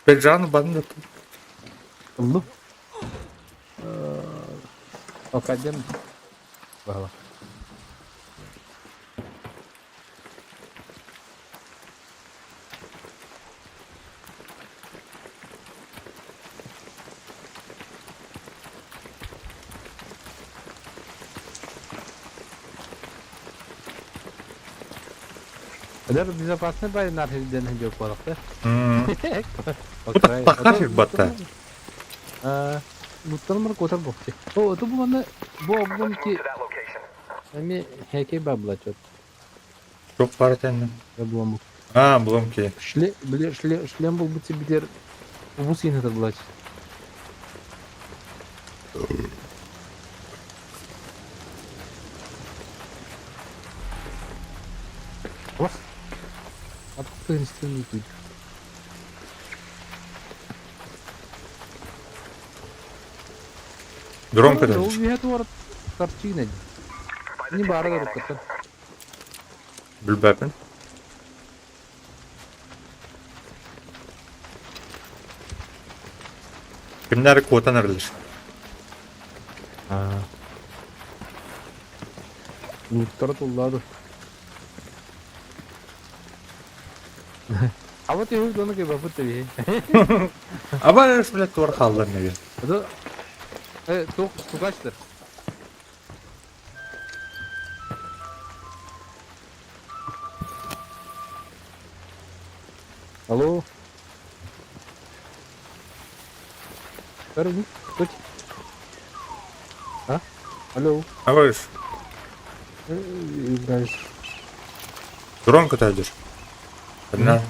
Беджан банды. Ыллым. Академ. Бағала. Эдэр безопасный бай нархилден хедиок балыкты. Тахар батта. Буттан мыр котар бохти. О, это бу маны бу облом ки эми хеке бабла чот. Çok бар тенне. Булам. А, булам ки. Шле, биле, шле, шлем был бути бидер убус ин это булач. Ох. Откуда инструмент тут? Дрон Ол көтөр. биһэт уорат торчигнэ. Не бары да руката. Билбэпин. Кимнәр куотан эрэллэр. Аа. Луттара туллаады. А вот я доны кебе бут теби. Аба блядь, туар халлар неге. Это тук тукачтыр. Алло. Көрүң, көч. А? Алло. Аба Играешь. Дрон көтөдүр. Одна.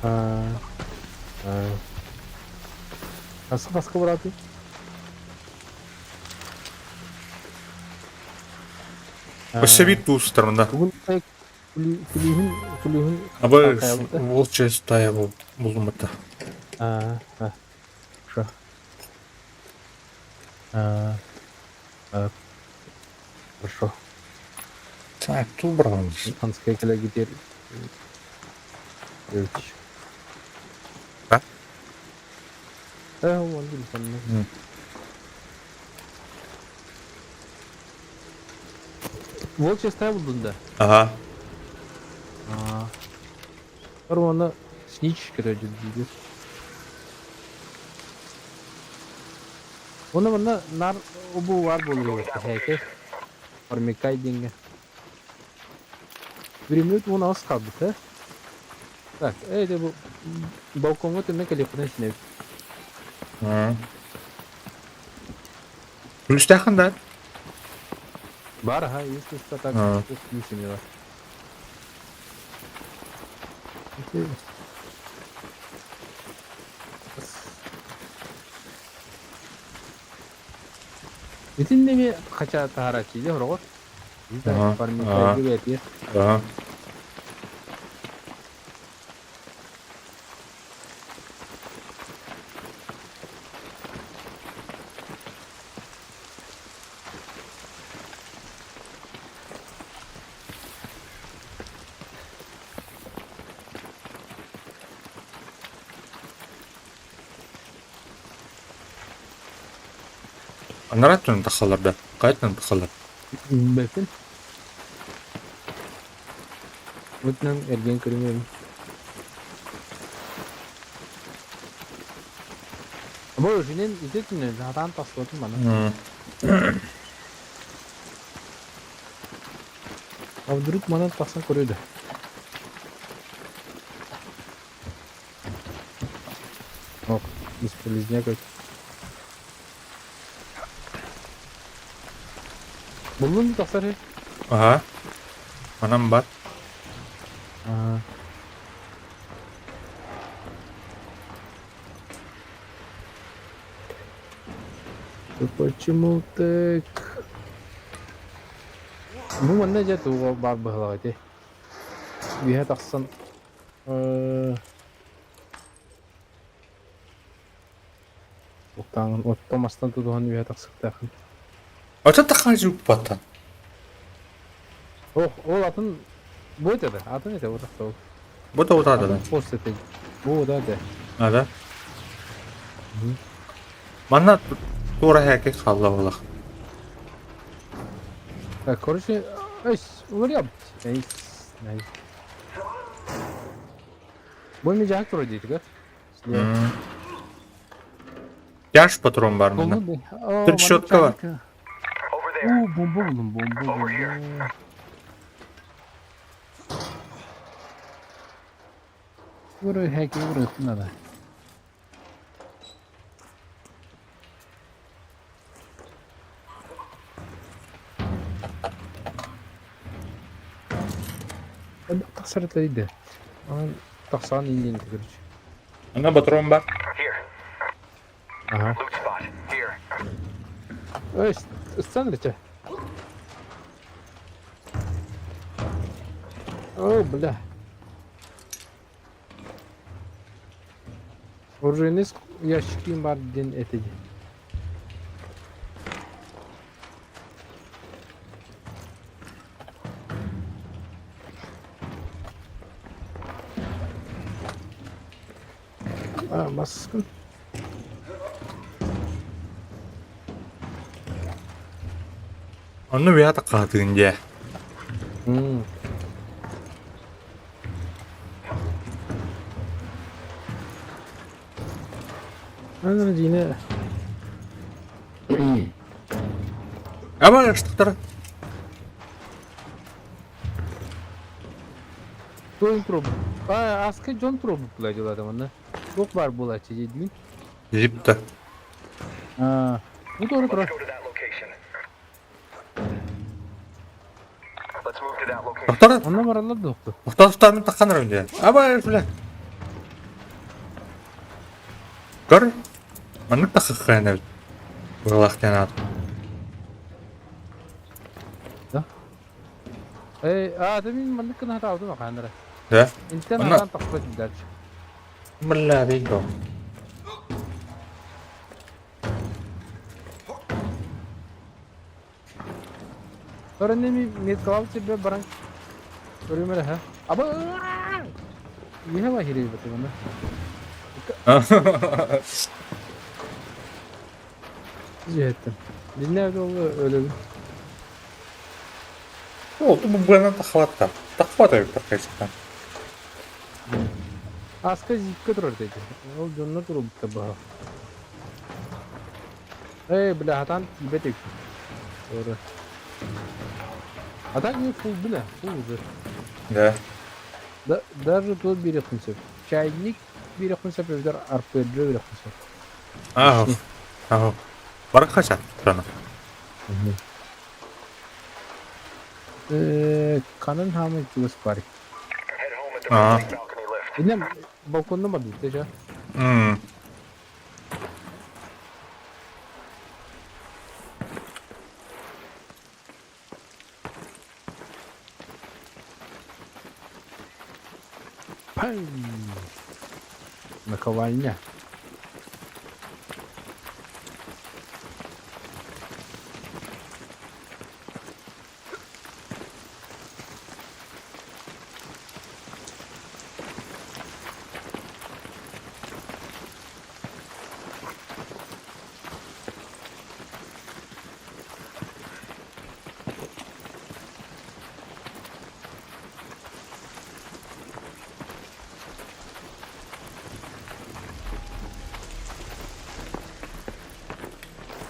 А. А. Асы басқа бараты? Өссө бит туустар мында. Бүгін күлүһүн күлүһүн Аба волчья стая булдум бата. А, а. Шо. А. А. Хорошо. Так, ту браун. Ханская келе кетер. Өч. А? Э, он телефонный. Волчья стая булдун да. Ага. А. Оны снич короче дейді. Оны мына нар обу бар болу керек хәке. Формикай деньги. Bir минут оны аз қалды, да? Так, эйде бу балконга төмөн келе синеп. Күлүстәхин да. Бар, ха, если что так, А. плюсами бар. Итиннэ эмиэ хача таһарааччы дии хороҕор. Ага, ага, Пармикайга бээтиэ. ага. Анараа өттүнэн тахсаллар да? Хайа өттүнэн тахсаллар? Билбэппин. Бутунан эргийэн көрүҥүөм. Бу ишинен ити өттүнэн сатаан тахсыбатым маны. А вдруг манан тахсан көрүө да? Ох, бесполезняк. Буллун тахсар Ага. Манан бар. Аа. Да почему так? Бу манна дьэ туга баар быһылаах ити. Үөһэ тахсан Уктааҥын отто мастан тутуһан үөһэ тахсыахтааххын. Ата таххан жуппаттан. Ох, ол атын бу этэ да, атын этэ утахта ол. Бу да утаата Атын пост этэ. Бу да этэ. Ада. Манна туора хэки хаалла буолах. Так, короче, эс, уларыйабыт. Найс, найс. Бу эми дьаһак турар диэтигэр. Тяж патрон бар мында. Трещотка бар. Уу, бомба булдум, бомба, бомба. Көрө хэки көрөттүн ада. Тахсар этэ Тахсан ииннин короче. Ана патрон бар. Ага. Ой, сценрите. О, бля. Оружейный ящики бар диэн этэ дии. А, маска. Онно үөһэ таххаатыгын дьэ. Аны дьиҥэ Аба штыктара. Дьон турбут. А, аска дьон турбут була дьылата манна. Туох баар буолааччы диэдигин? Жипта. А, бу туора турар. Тохтор, Онно бараллар да охту. тохтор тохтор таххан эрэ дьэ. Аба бля. Көр. Маннык таххаххайан эбит. Быһылаах диэн аат. Да? Эй, а, ты мин маннык гына хатаабытым ахааннара. Да? Интен Онно араан тахсыбат дальше. Бля, дейдо. Көрөннеми меткалап тебе баран көрүмөр ха. Аба Иһэ ба хири бата Дьиэттэн. Диннэ ол өлөбүн. О, ту бу тахватта. Тахвата тахайсыктан. Аска зипке турар деди. Ол дьонно турубутта баха. Эй, бля, хатан тиибэт эбит. Doğru. А так не фул, бля, фул уже. Да. Да, даже тут биэриэххин сөп. Чайник биэриэххин сөп эбэтэр арпеджио биэриэххин сөп. Ах, ах. Барахача турана. Канын хаамай чугас баар. Аа. Иннем балконна барбыт дэ М. Пам! Наковальня.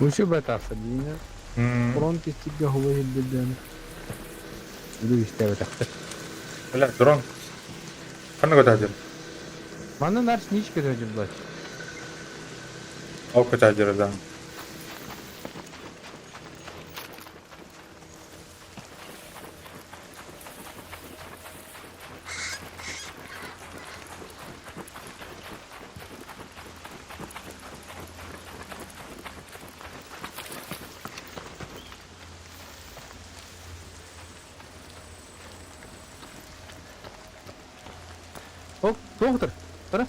Учу бэтааса диинэ фронт истиргэ хуба иһирдэрдээн Үлү истээбэтэхтэр. Бля, дрон. Ханна көтөөдүр? Манна нар снич көтөөдүр блач. Ол көтөөдүр да. Ол доктор, тара.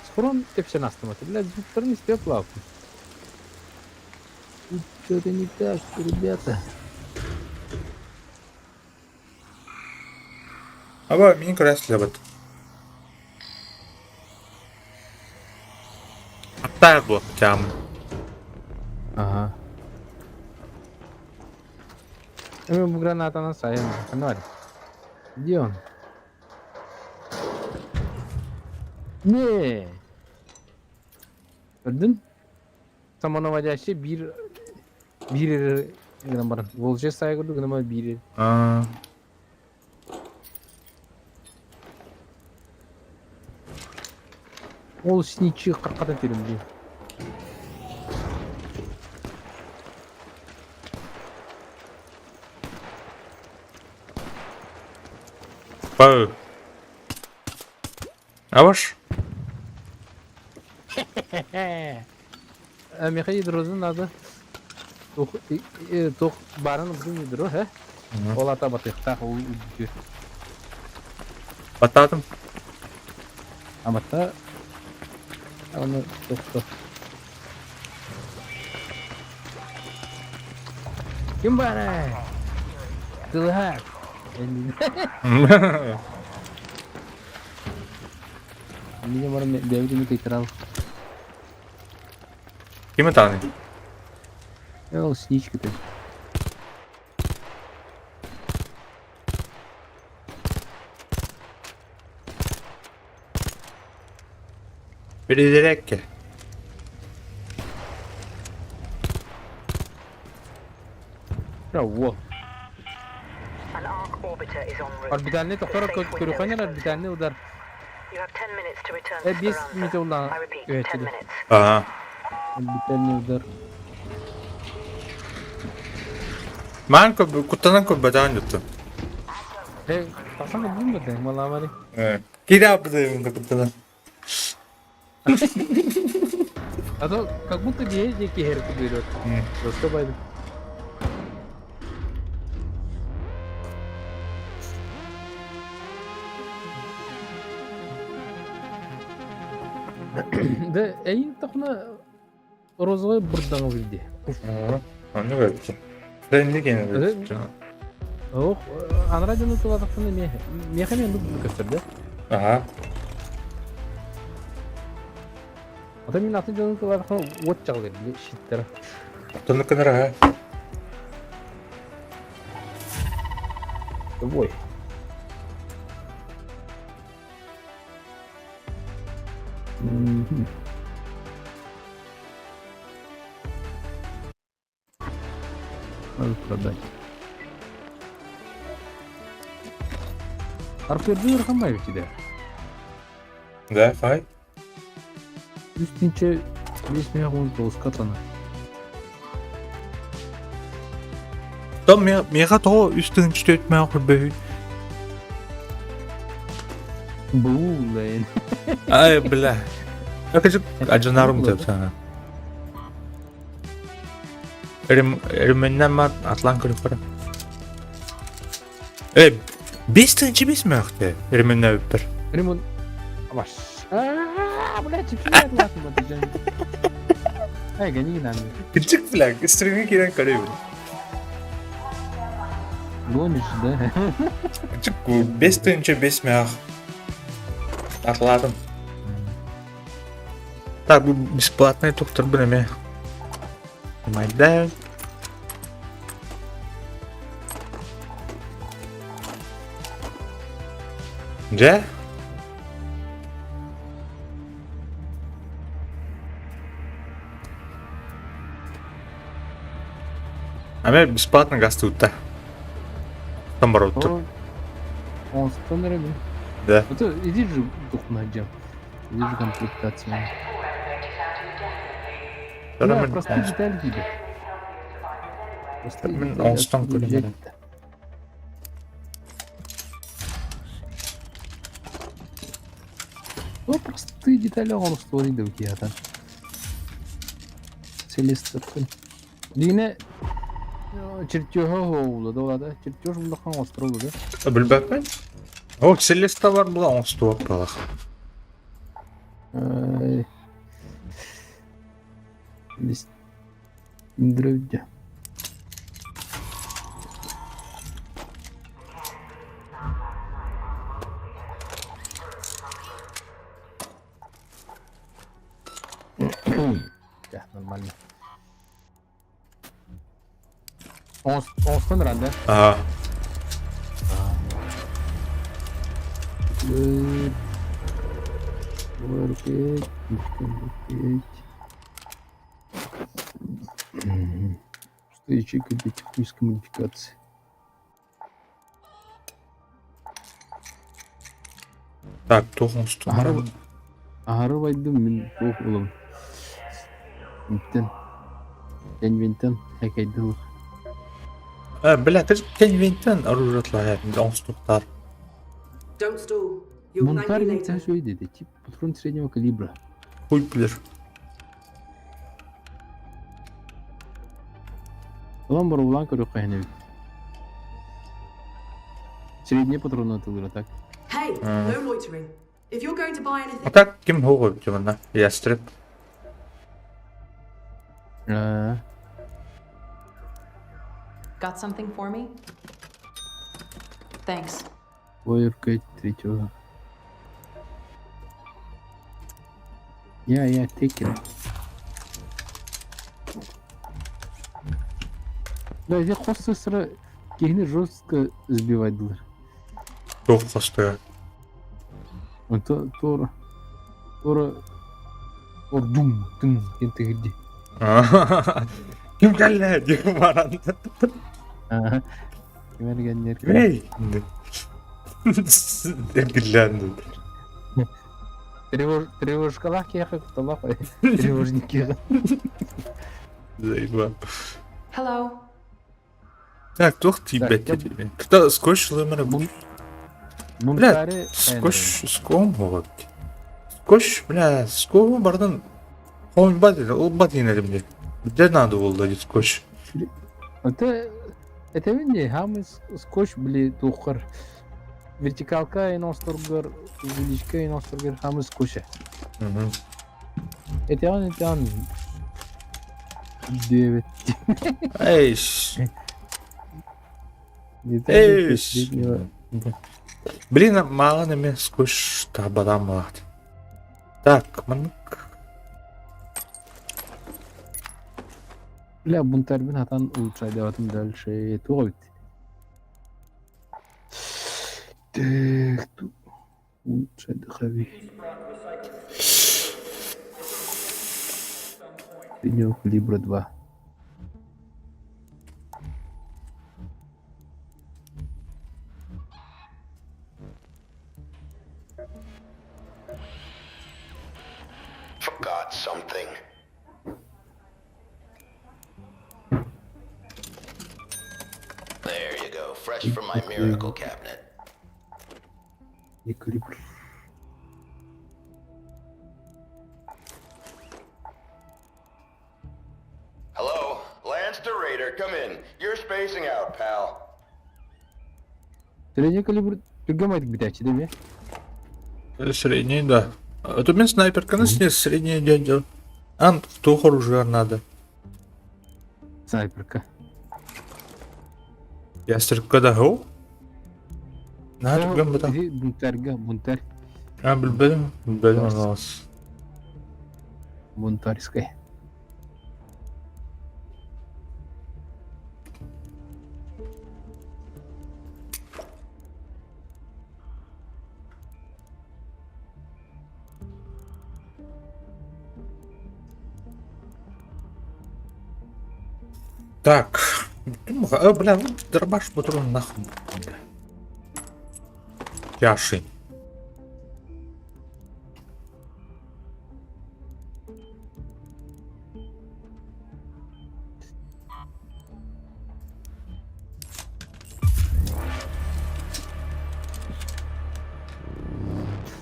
Схрон тепсен астыматы. Бля, звуктарын истеп лапы. Тут что-то не так, ребята. Аба, мин көрәслебет. Аттаах буо тям. Ага. Эми бу гранатанан сайын. Ханна Где он? Не. Көрдүн? Самонаводящий биир биир гынан баран. Волчья стая курдук гынан баран биир. Аа. Ол сничи қырқадан терем Пау. А ваш? Миэхэ ядрозун надо. Тух тух баарын бу ядро, һэ? Ол ата батыахтаах ол үрдүкү. Баттаатым. Аматта аны тохто. Ким баарай? Тылыһар. Иннинэ баран бэйэбит эмиэ кыйтарал. Ким ытааный? Ол сничка ты. Перезарядки. Во. An arc orbiter is en route. Орбитальный The тохтор safe window is көрүхэнэр closing. орбитальный удар. You have 10 minutes to return Э, to 5 Speranza. мүнүүтэ улаан I repeat, 10 үһэччи minutes. Аа. Орбитальный удар. Маан куттанан көрбөтөөн жутту. Э, тасан кылбын бэтэ, маламари. Кире аппытыймын куттанан. А то как будто бие диэки иһэр курдук Доска байдым. Да, эйин тохна розовый бурдаҥы билди. Оннук эбит. Френли кene Ох, анара дьону тулатахпына миэхэ эмиэ оннук көстөр да. Аха. Ата мин атын дьону тулатахпына уот чаҕылыр били щиттара. Тоннук кынар аха. Ой. Мгм. Надо продать. Арпердин Рахамаев да. Да, хай. Үстінче 5 катана. Том меха того үстүн чүтөт мэ хурбөһү. Блин. Ай, бля. Акажы ажанарым деп сана. Эрим эрименнен мар атлан көрүп бара. Эй. 5005 мөөхтө ремоннөөбүппэр. Ремонт. Ваш. А, блядь, чипсилер латын бу Эй, гони нам. Кырдьык, бля, стримҥэ киирэн көрөбүн. Гонишь, да? Кырдьык, 5005 мөөх. Атлатым. Так, бу бесплатный тухтарбын эмиэ. Майдан. Дьэ? Аме бесплатно газ туутта. Там барутту. Онстон эрэ Да. Это иди же духна дьэ. Иди же комплектация. Да, простые детальки диби. Простые Мин детали оҥостон откуда көрүм взять? Ну, простые детали оҥостуон идэ Селестаттан. Дигинэ чертеһа оҕула да да чертеж улахан оҥостор да. Билбэппин. О, Селеста бар була оҥостуох балах. Лист. Индрөвдө. Да, нормально. Оҥостон ыран да? Ага. Пять, пять. Что ячейка для технической модификации? Так, туох оҥостон Аһары аһары байдым мин туох улам. Интен. Тенвинтен хакайдыл. Бля, ты тенвинтен оружие оҥостуктар. Don't stall. You'll thank Бунтарь me later. все это тип патрон среднего калибра. Хуй билэр. Улам бар улан көрө кайны. Средний патрон атылыр так. Hey, no loitering. If you're going to buy anything, А так ким хоҕу дьомана? Ястреб. А, got something for me? Thanks. Ой, третьего. Я, take it. Да, я хос сыра кихини жестко сбивать дылар. Туох хостуга. То тора тора тор дум дум диэн тыгырди. Ким кэллэ диэн баран. Ага. Кимэргэннер. Эй! Эргиллээн. Тревож тревожкалах киэхэ куталах тревожники. Заебал. Hello. Так, туох тиийбэт диэн. Кто скотч лымара бу? Бля, Бунтари скотч ском хоҕу. Скотч, бля, скотч бардан хомба диэн, ол ба диэн этим диэн. Где надо было диэн скотч. Это это не хамы скотч били тухар. Вертикалка иносторгар, увеличка иносторгар хамы скотча. Мгм. Это он, это он. Девять. Эй, Детали эй, среднего. Блин, мало эме скотч табадан балат. Так, маннык. Бля, бунтарь бин хатан улучшай даватым дальше. Туға бит. Так, улучшай дыхави. Среднего калибра 2. Forgot something. There you go, fresh from my miracle cabinet. И калибр. Hello, Lance DeRaider, come in. You're spacing out, pal. Средний калибр түргэн байтык бүтээччи дemi? Средний, да. А то мен снайперканы с средний дядя. Ан, туох оружие надо. Снайперка. Ястребка да хо? Наһаа түргэн бата. Ити бунтарга, бунтарь. А, билбэтим, билбэтим аналас. Бунтарская. Так. Э, бля, ну, дробаш патрон нахуй. Бля. Яши.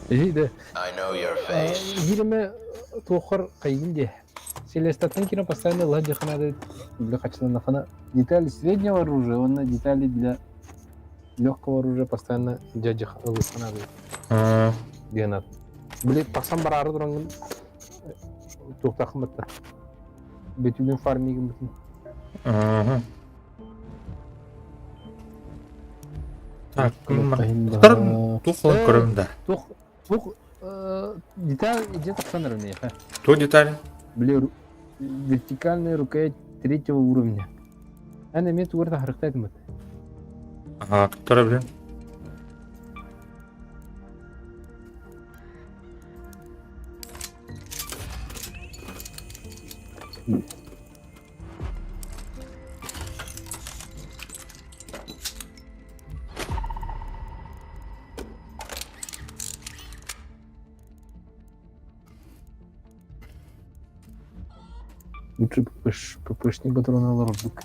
Иһи I know your face. Биир туоххар хайгын диэ. Селестаттан кино постоянно ылла дьаханады для хачыланахана детали среднего оружия, уонна детали для легкого оружия постоянно дядя ылыханады диэн ат. Били тахсан бараары тураҥҥын туохтааххын батта. Бөтүгүн фармигын бутун. Так, тух ылан көрөм да. Тух тух деталь где тахсан эрэ Ту деталь? Били вертикальная рукоять третьего уровня. Эн эмиэ тугар тахарыктаатым Ага, которая, блин. Лучше ППш, ППшник патрона ордук.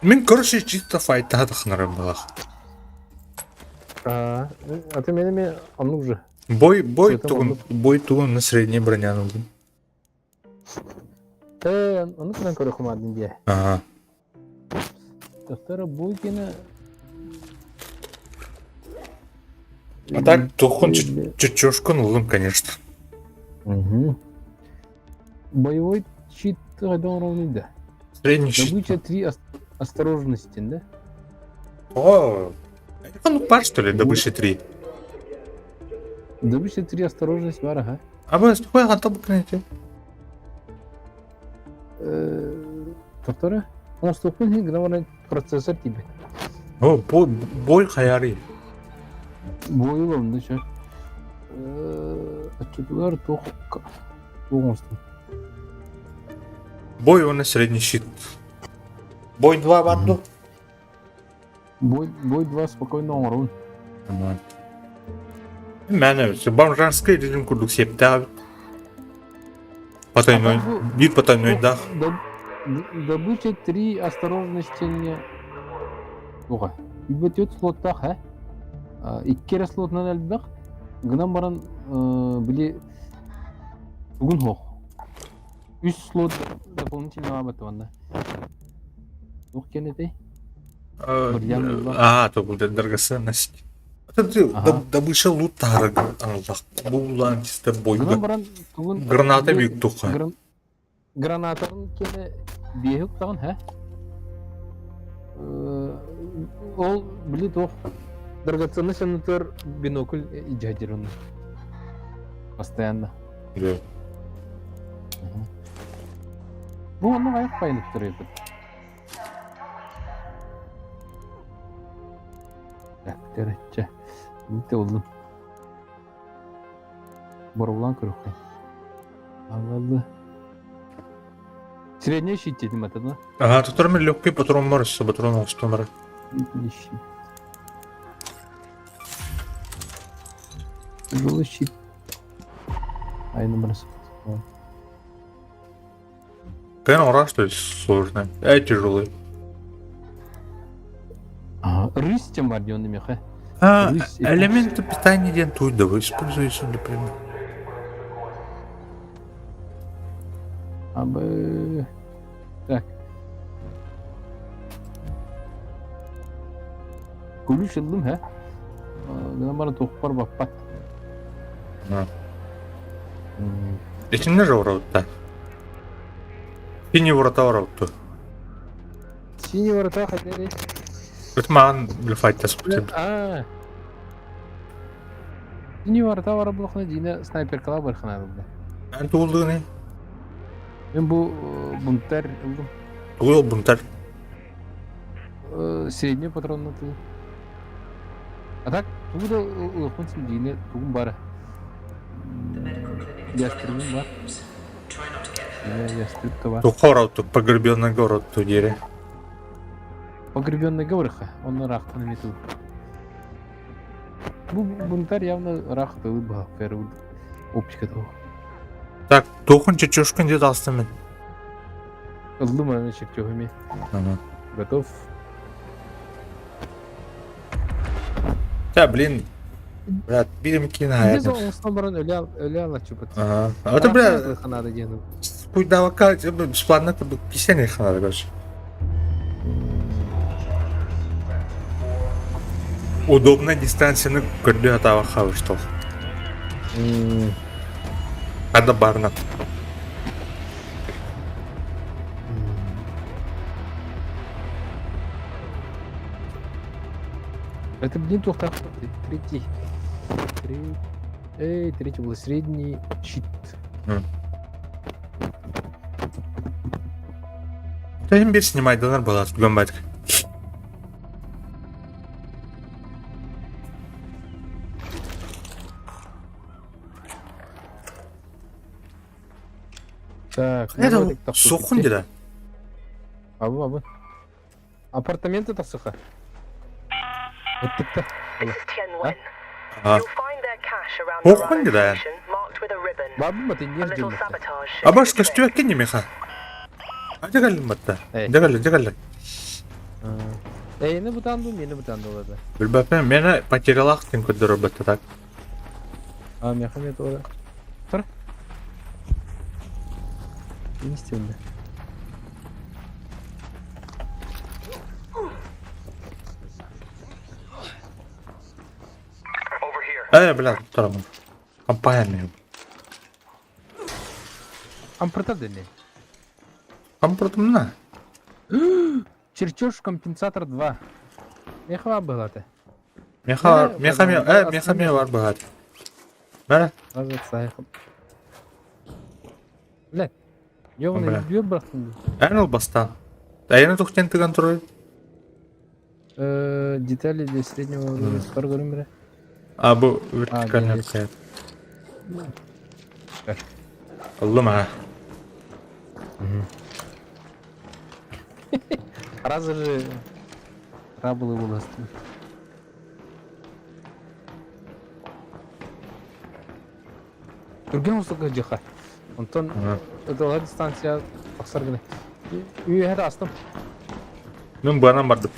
Мин короче чисто файтаха тахнарым балах. А, а ты меня оннук же. Бой, бой тугун, бой тугун на средней броня нужен. Э, оннук кынан көрө хумадын дие. Ага. Тахтара бой кene А так тухун чуть-чушкун улым, конечно. Угу. Боевой щит хайдан ровный да. Средний щит. Добыча 3 осторожности, да? О, ну пар что ли, добыча 3. Добыча 3 осторожность бар, ага. А вы сколько готовы к Повтора? Он стопын гнаван процессор тебе. О, бой, бой хаяри. Бой улам, да чё? Отчетулар тух тугонстун. Бой он на средний щит. Бой 2 в одну. Бой, бой 2 спокойно оҥорун. Мэнэ, бомжарский режим курдук септää. Потайной, биир потайной дах. Добыча 3 осторожности Туга. Үбөтөт слоттаах, э? Икки эрэ слотунан элбэх. Гынан баран били тугун суох. Үс слот дополнительно аабат Туох киэн этэй? Аа, то был драгоценность. Добыча лут таарыгы Бу чисто бойга. Граната бик туха. Гранатарын кене биэһик таҕын һэ? Ол били туох драгоценность аннытыгар бинокль илдьэ онно. Постоянно. Да. Бу онно айах пайыныктар эбит. Так, короче, Mitte oldu. Боровлан көрөххө. Аллы. Средний щит дедим это, да? Ага, тут легкий патрон морс, патрон остомар. Щит. Тяжелый щит. Айны бросок. Конечно, раз, что ли, сложно. А тяжелый. Ага, рысь тем бар меха. А, элементы питания ден туйда используются для примера. Абы... Так. Ключ ыллым, һэ? Гынан баран туохпар баппат. Итиннэ же урутта. Синий ворота урутту. Синий ворота хотели. Это маан блефайттас. А. Синий ворота бара булахна дина снайперкала бархана бу. Эн туулдугуный? Мен бу бунтарь ылдым. Тугул бунтарь? Средний патронный тыл. А так, тугу да ылыхпын син тугум бара. Ястребым бар. Ястреб то бар. Тухороту, погребенный город ту дире. Погребенный горыха, он рахтан эметил. Бу бунтарь явно рах тылы баһа оптика того. Так, тухун чечушкин дед алстым мен. Ыллым аны чертежами. Готов. Да, блин. Брат, бирим кино. Без оңустан баран өлө өлө алачы бит. Ага. А это, бля, ханада диэн. Пуйдавака бесплатно кисене ханада, короче. Удобная дистанцияны көрдө атаба хабыштол. Ада барна. Это, блин, тухта. Третий. Три... Эй, третий был средний щит. Тәһин бир снимайданар балат бүгін байтык. Так, Это сухун деді. Абы, абы. Апартаменты тасыха. Ыттыкта. А. Охун деді. Бабы ты не ждем. Абаш көстүбәкке немеха. Ажагалым батта. Жагалы, жагалы. Эйни бутанду, мени бутанду олады. Билбәпен мені потерялах тен көддөрөр батта так. А, мехамед ола. Тұр. Не істеймін. Э, бля, тұрамын. Компания. Ампырта дені. Ампыртымна. Чертеж компенсатор 2. Меха было-то. Меха, меха, э, меха ме бар багат. Бәрі? Блядь. Ёбаный дүйөр бырақтым. Ән ол бастан. Әйені тухтен тыган турой? Детали для среднего уровня скоро көрім бірі. А, бу вертикальный отход. Аллым, а. Разы же рабылы боласты. Түрген усуга жаха. Онтон ытыла дистанция тахсар гына. Үйэһэр астым. Мен буанан бардым.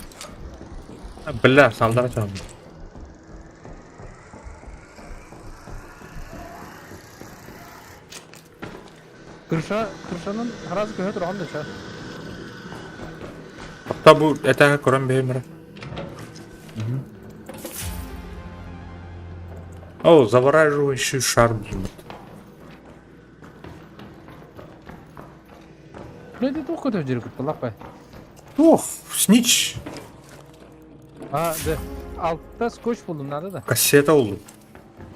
Бля, салдара чалым. Крыша, крышанын харазы көһө турган да Та бу этәгә көрәм беймер. О, завораживающий шар, блин. Ну это тух көтөр жер күттү лапай. Ох, снич. А, да. Алтта скотч булдум надо да. Кассета oldu.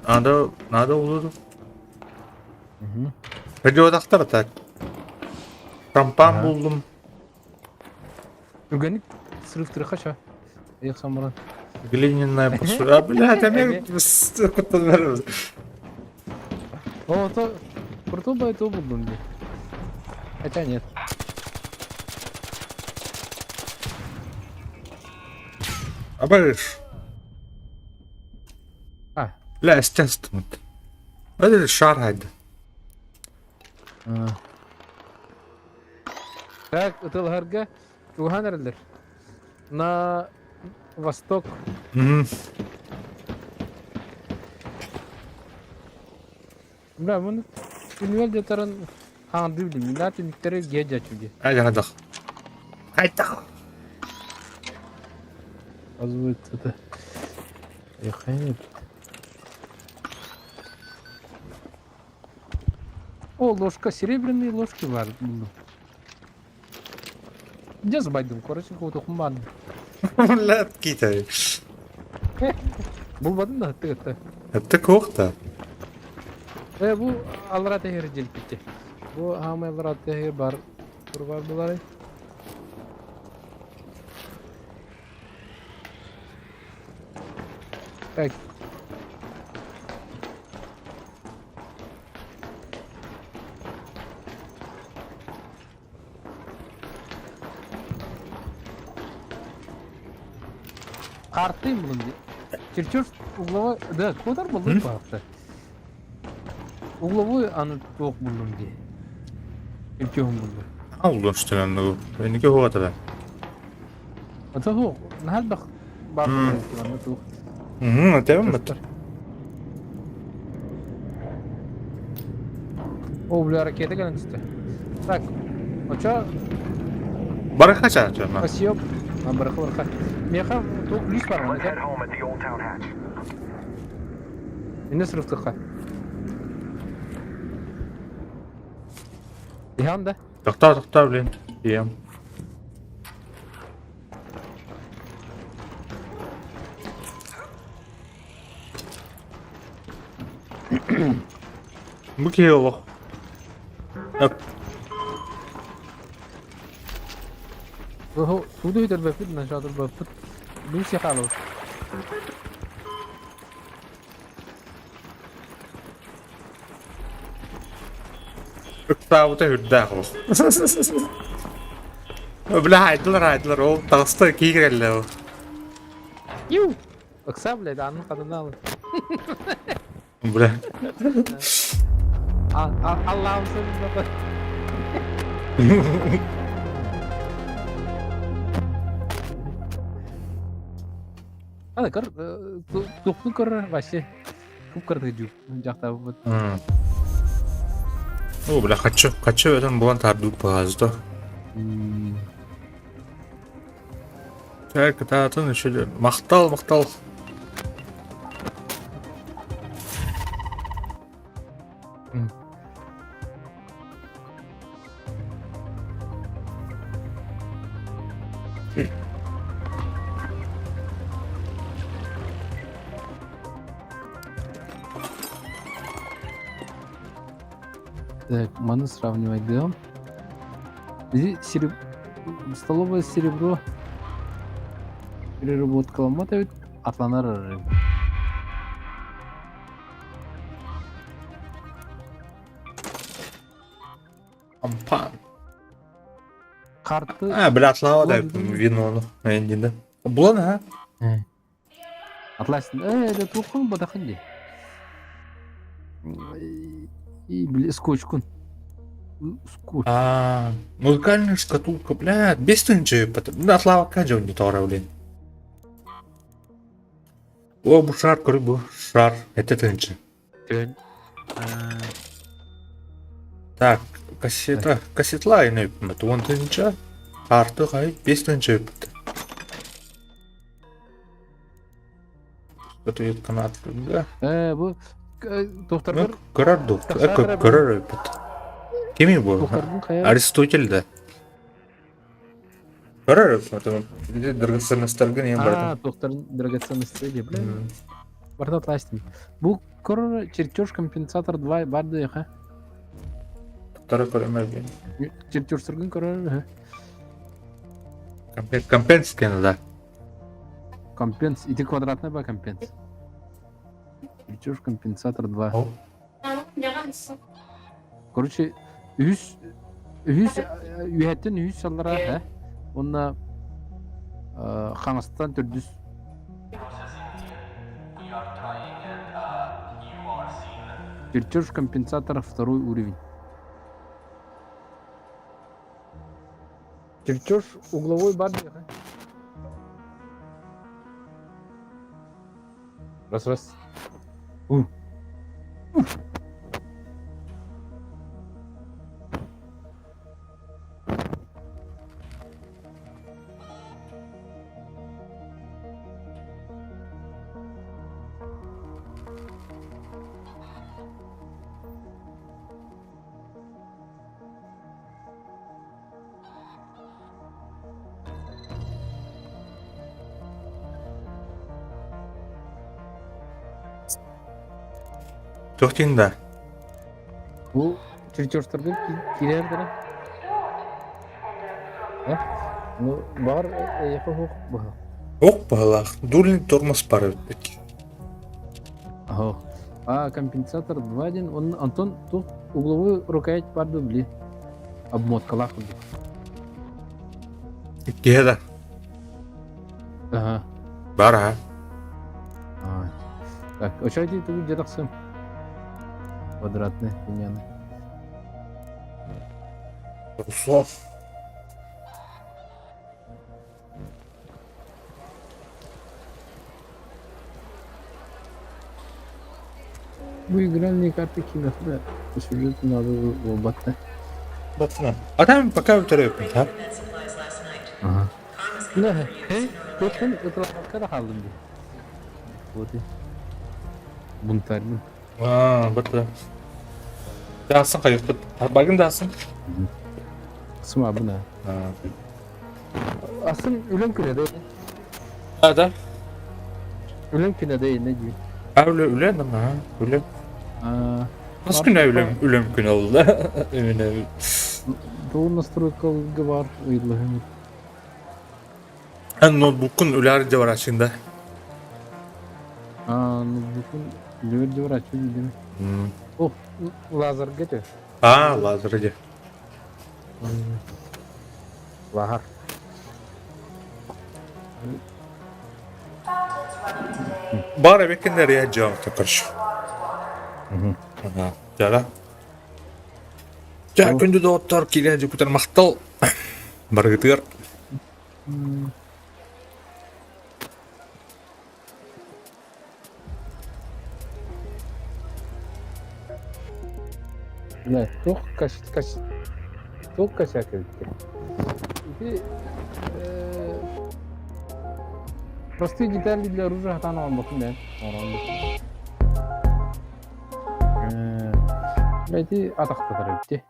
Надо, надо oldu. Радиодактар так. Шампан булдум. Үргәник сырыктырыха ша. Эх, самуран. Глиняная посуда. А, блядь, а мен О, то крутой бы это булдум ди. Хотя нет. Абаш. А. Бля, естественно. Это шар хайда. Так, ытылһарга туһан эрэллэр. На восток. Бля, муну түнүөл детарын Хаҥардыы билим. Минаа түннүктэри ге дьачу дии. Айдах. Хайдах. Оказывается, это... Ехай. О, ложка, серебряные ложки бар булдум. Дьэ сыбайдым, короче, какого-то хумбан. Блядь, китай. Булбадым да хатты гытта. Это кохта. Э, бу аллара тэһэр дьэлпитте. Бу хаамай аллара тэһэр бар бар булары. Так. Картым булун дии. Чертеж угловой, да, куотар булдум баахта. Угловой аны туох буллум дии. Чертежун буллум. Аллон что ли, ну, эники хуата. Ата суох, наһаа элбэх баар манна туох. Угу, это это. О, бля, ракета кэлэн түстэ. Так, очо Барыха чаа, Спасибо. А, барыха, барыха. Меха, туох плюс бар, Let's head home at the old town hatch. Инне сырыптыха. Иһан да? Тохтоо, тохтоо, блин. Ием. Бу киһи олох. Сууду бүтэрбэппит, начаатырбаппыт. Люся хаалабыт. Ыксаабыта үрдээх олох. Бля, хайдылар, хайдылар, ол таҕыста кии кэллэ ол. Ю! Ыкса, блядь, анын хатына ал. Бля. Аллаһым сен Аны көр, тухтун көрөр вообще. Куп кырдык дьүү дьахтабыт. О, бля, хочу, хочу этом булан тардык баазда. Так, таатын еще махтал, махтал. Так, маны сравнивать да? Сереб... Столовое серебро переработкаламмат эбит атланар арыы. Ампан. Карты... А, бля, атлава да вино, ну, Булан, а? Атлас, э, это тухын бадахын ди. И, бля, скотчкун. Скотч. А, музыкальная шкатулка, бля, без тынчы, ну, атлава каджа не тора, блин. О, бу шар, көрү бу, шар, это тынчы. Так, кассета, кассетла айны өпмөт, он тынча, артык ай, бес тынча өпмөт. Статуэтка да. Э, бу докторлар Көрөр доктор, көрөр өпмөт. Кими бу? Аристотель да. Көрөр өпмөт, драгоценностьтаргын ең А, доктор драгоценности деп, бля. Барда тластым. Бу көрөр чертеж компенсатор 2 бар да, ха? Второй көрөмөр. Чертеж сыргын көрөр. Компенс да. Компенс. И ты квадратная ба компенс. Чертеж компенсатор 2. Короче, үс үс үһәттен үс аллара, ха? Онна хаҥастан төрдүс. Чертеж компенсатора второй уровень. Чертеж угловой бар Раз, раз. У. Туох диэн да? Бу чертежтарга киирэр дара. Э? Ну, баҕар эйиэхэ уһук быһа. Ок баһылаах. Дурин тормоз пара бүппүт. Аһо. А, компенсатор 2.1, он, Антон, тут угловой рукоять барды, били. Обмоткалаах курдук. Иккиһэ да. Ага. Бар аха. А. Так, очайди тугу дьарахсым. Квадратный хуйняны. Руслан. Бу игральные карты кимэхэ по сюжету надо буолбатта. Батына. А там пока үтөрөппүт, ha? Ага. Да, туохпун ытылаабакка да хааллым дии. Вот и. Бунтарьмын. Аа, бата. Даасан хайыппыт. Багын даасан. Сымабын аа. Асын үлэн күнэ да. А, да. Үлэн күнэ да инне дии. А, үлэ, үлэ, аа, үлэ. Аа. Хас күнэ үлэм, үлэм күн олла. Именно. Тугу настройкалга бар ыйыллаһым. Эн ноутбуккун үлээр дьабарачын да. Аа, ноутбуккун үлээр дьабарачын дим. Ох, лазерга те. Аа, лазер де. Лахар. Баар эбиккин эрийэ дьон короче. Ага. Дьара. Дьэ, күндү доҕоттор, киирэн дьукутар махтал барыгытыгар. Бля, туох каш каш туох косяк эбит Ити простые детали для оружия хатаан оҥорбоккун бэйэм оҥорон Бля, ити атахтатар эбит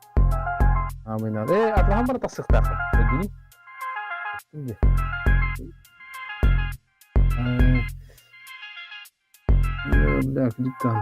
Аамый надо. Э, атахан бара тахсыахтааххын. Өйдүүнүй? Бля, кдиктан.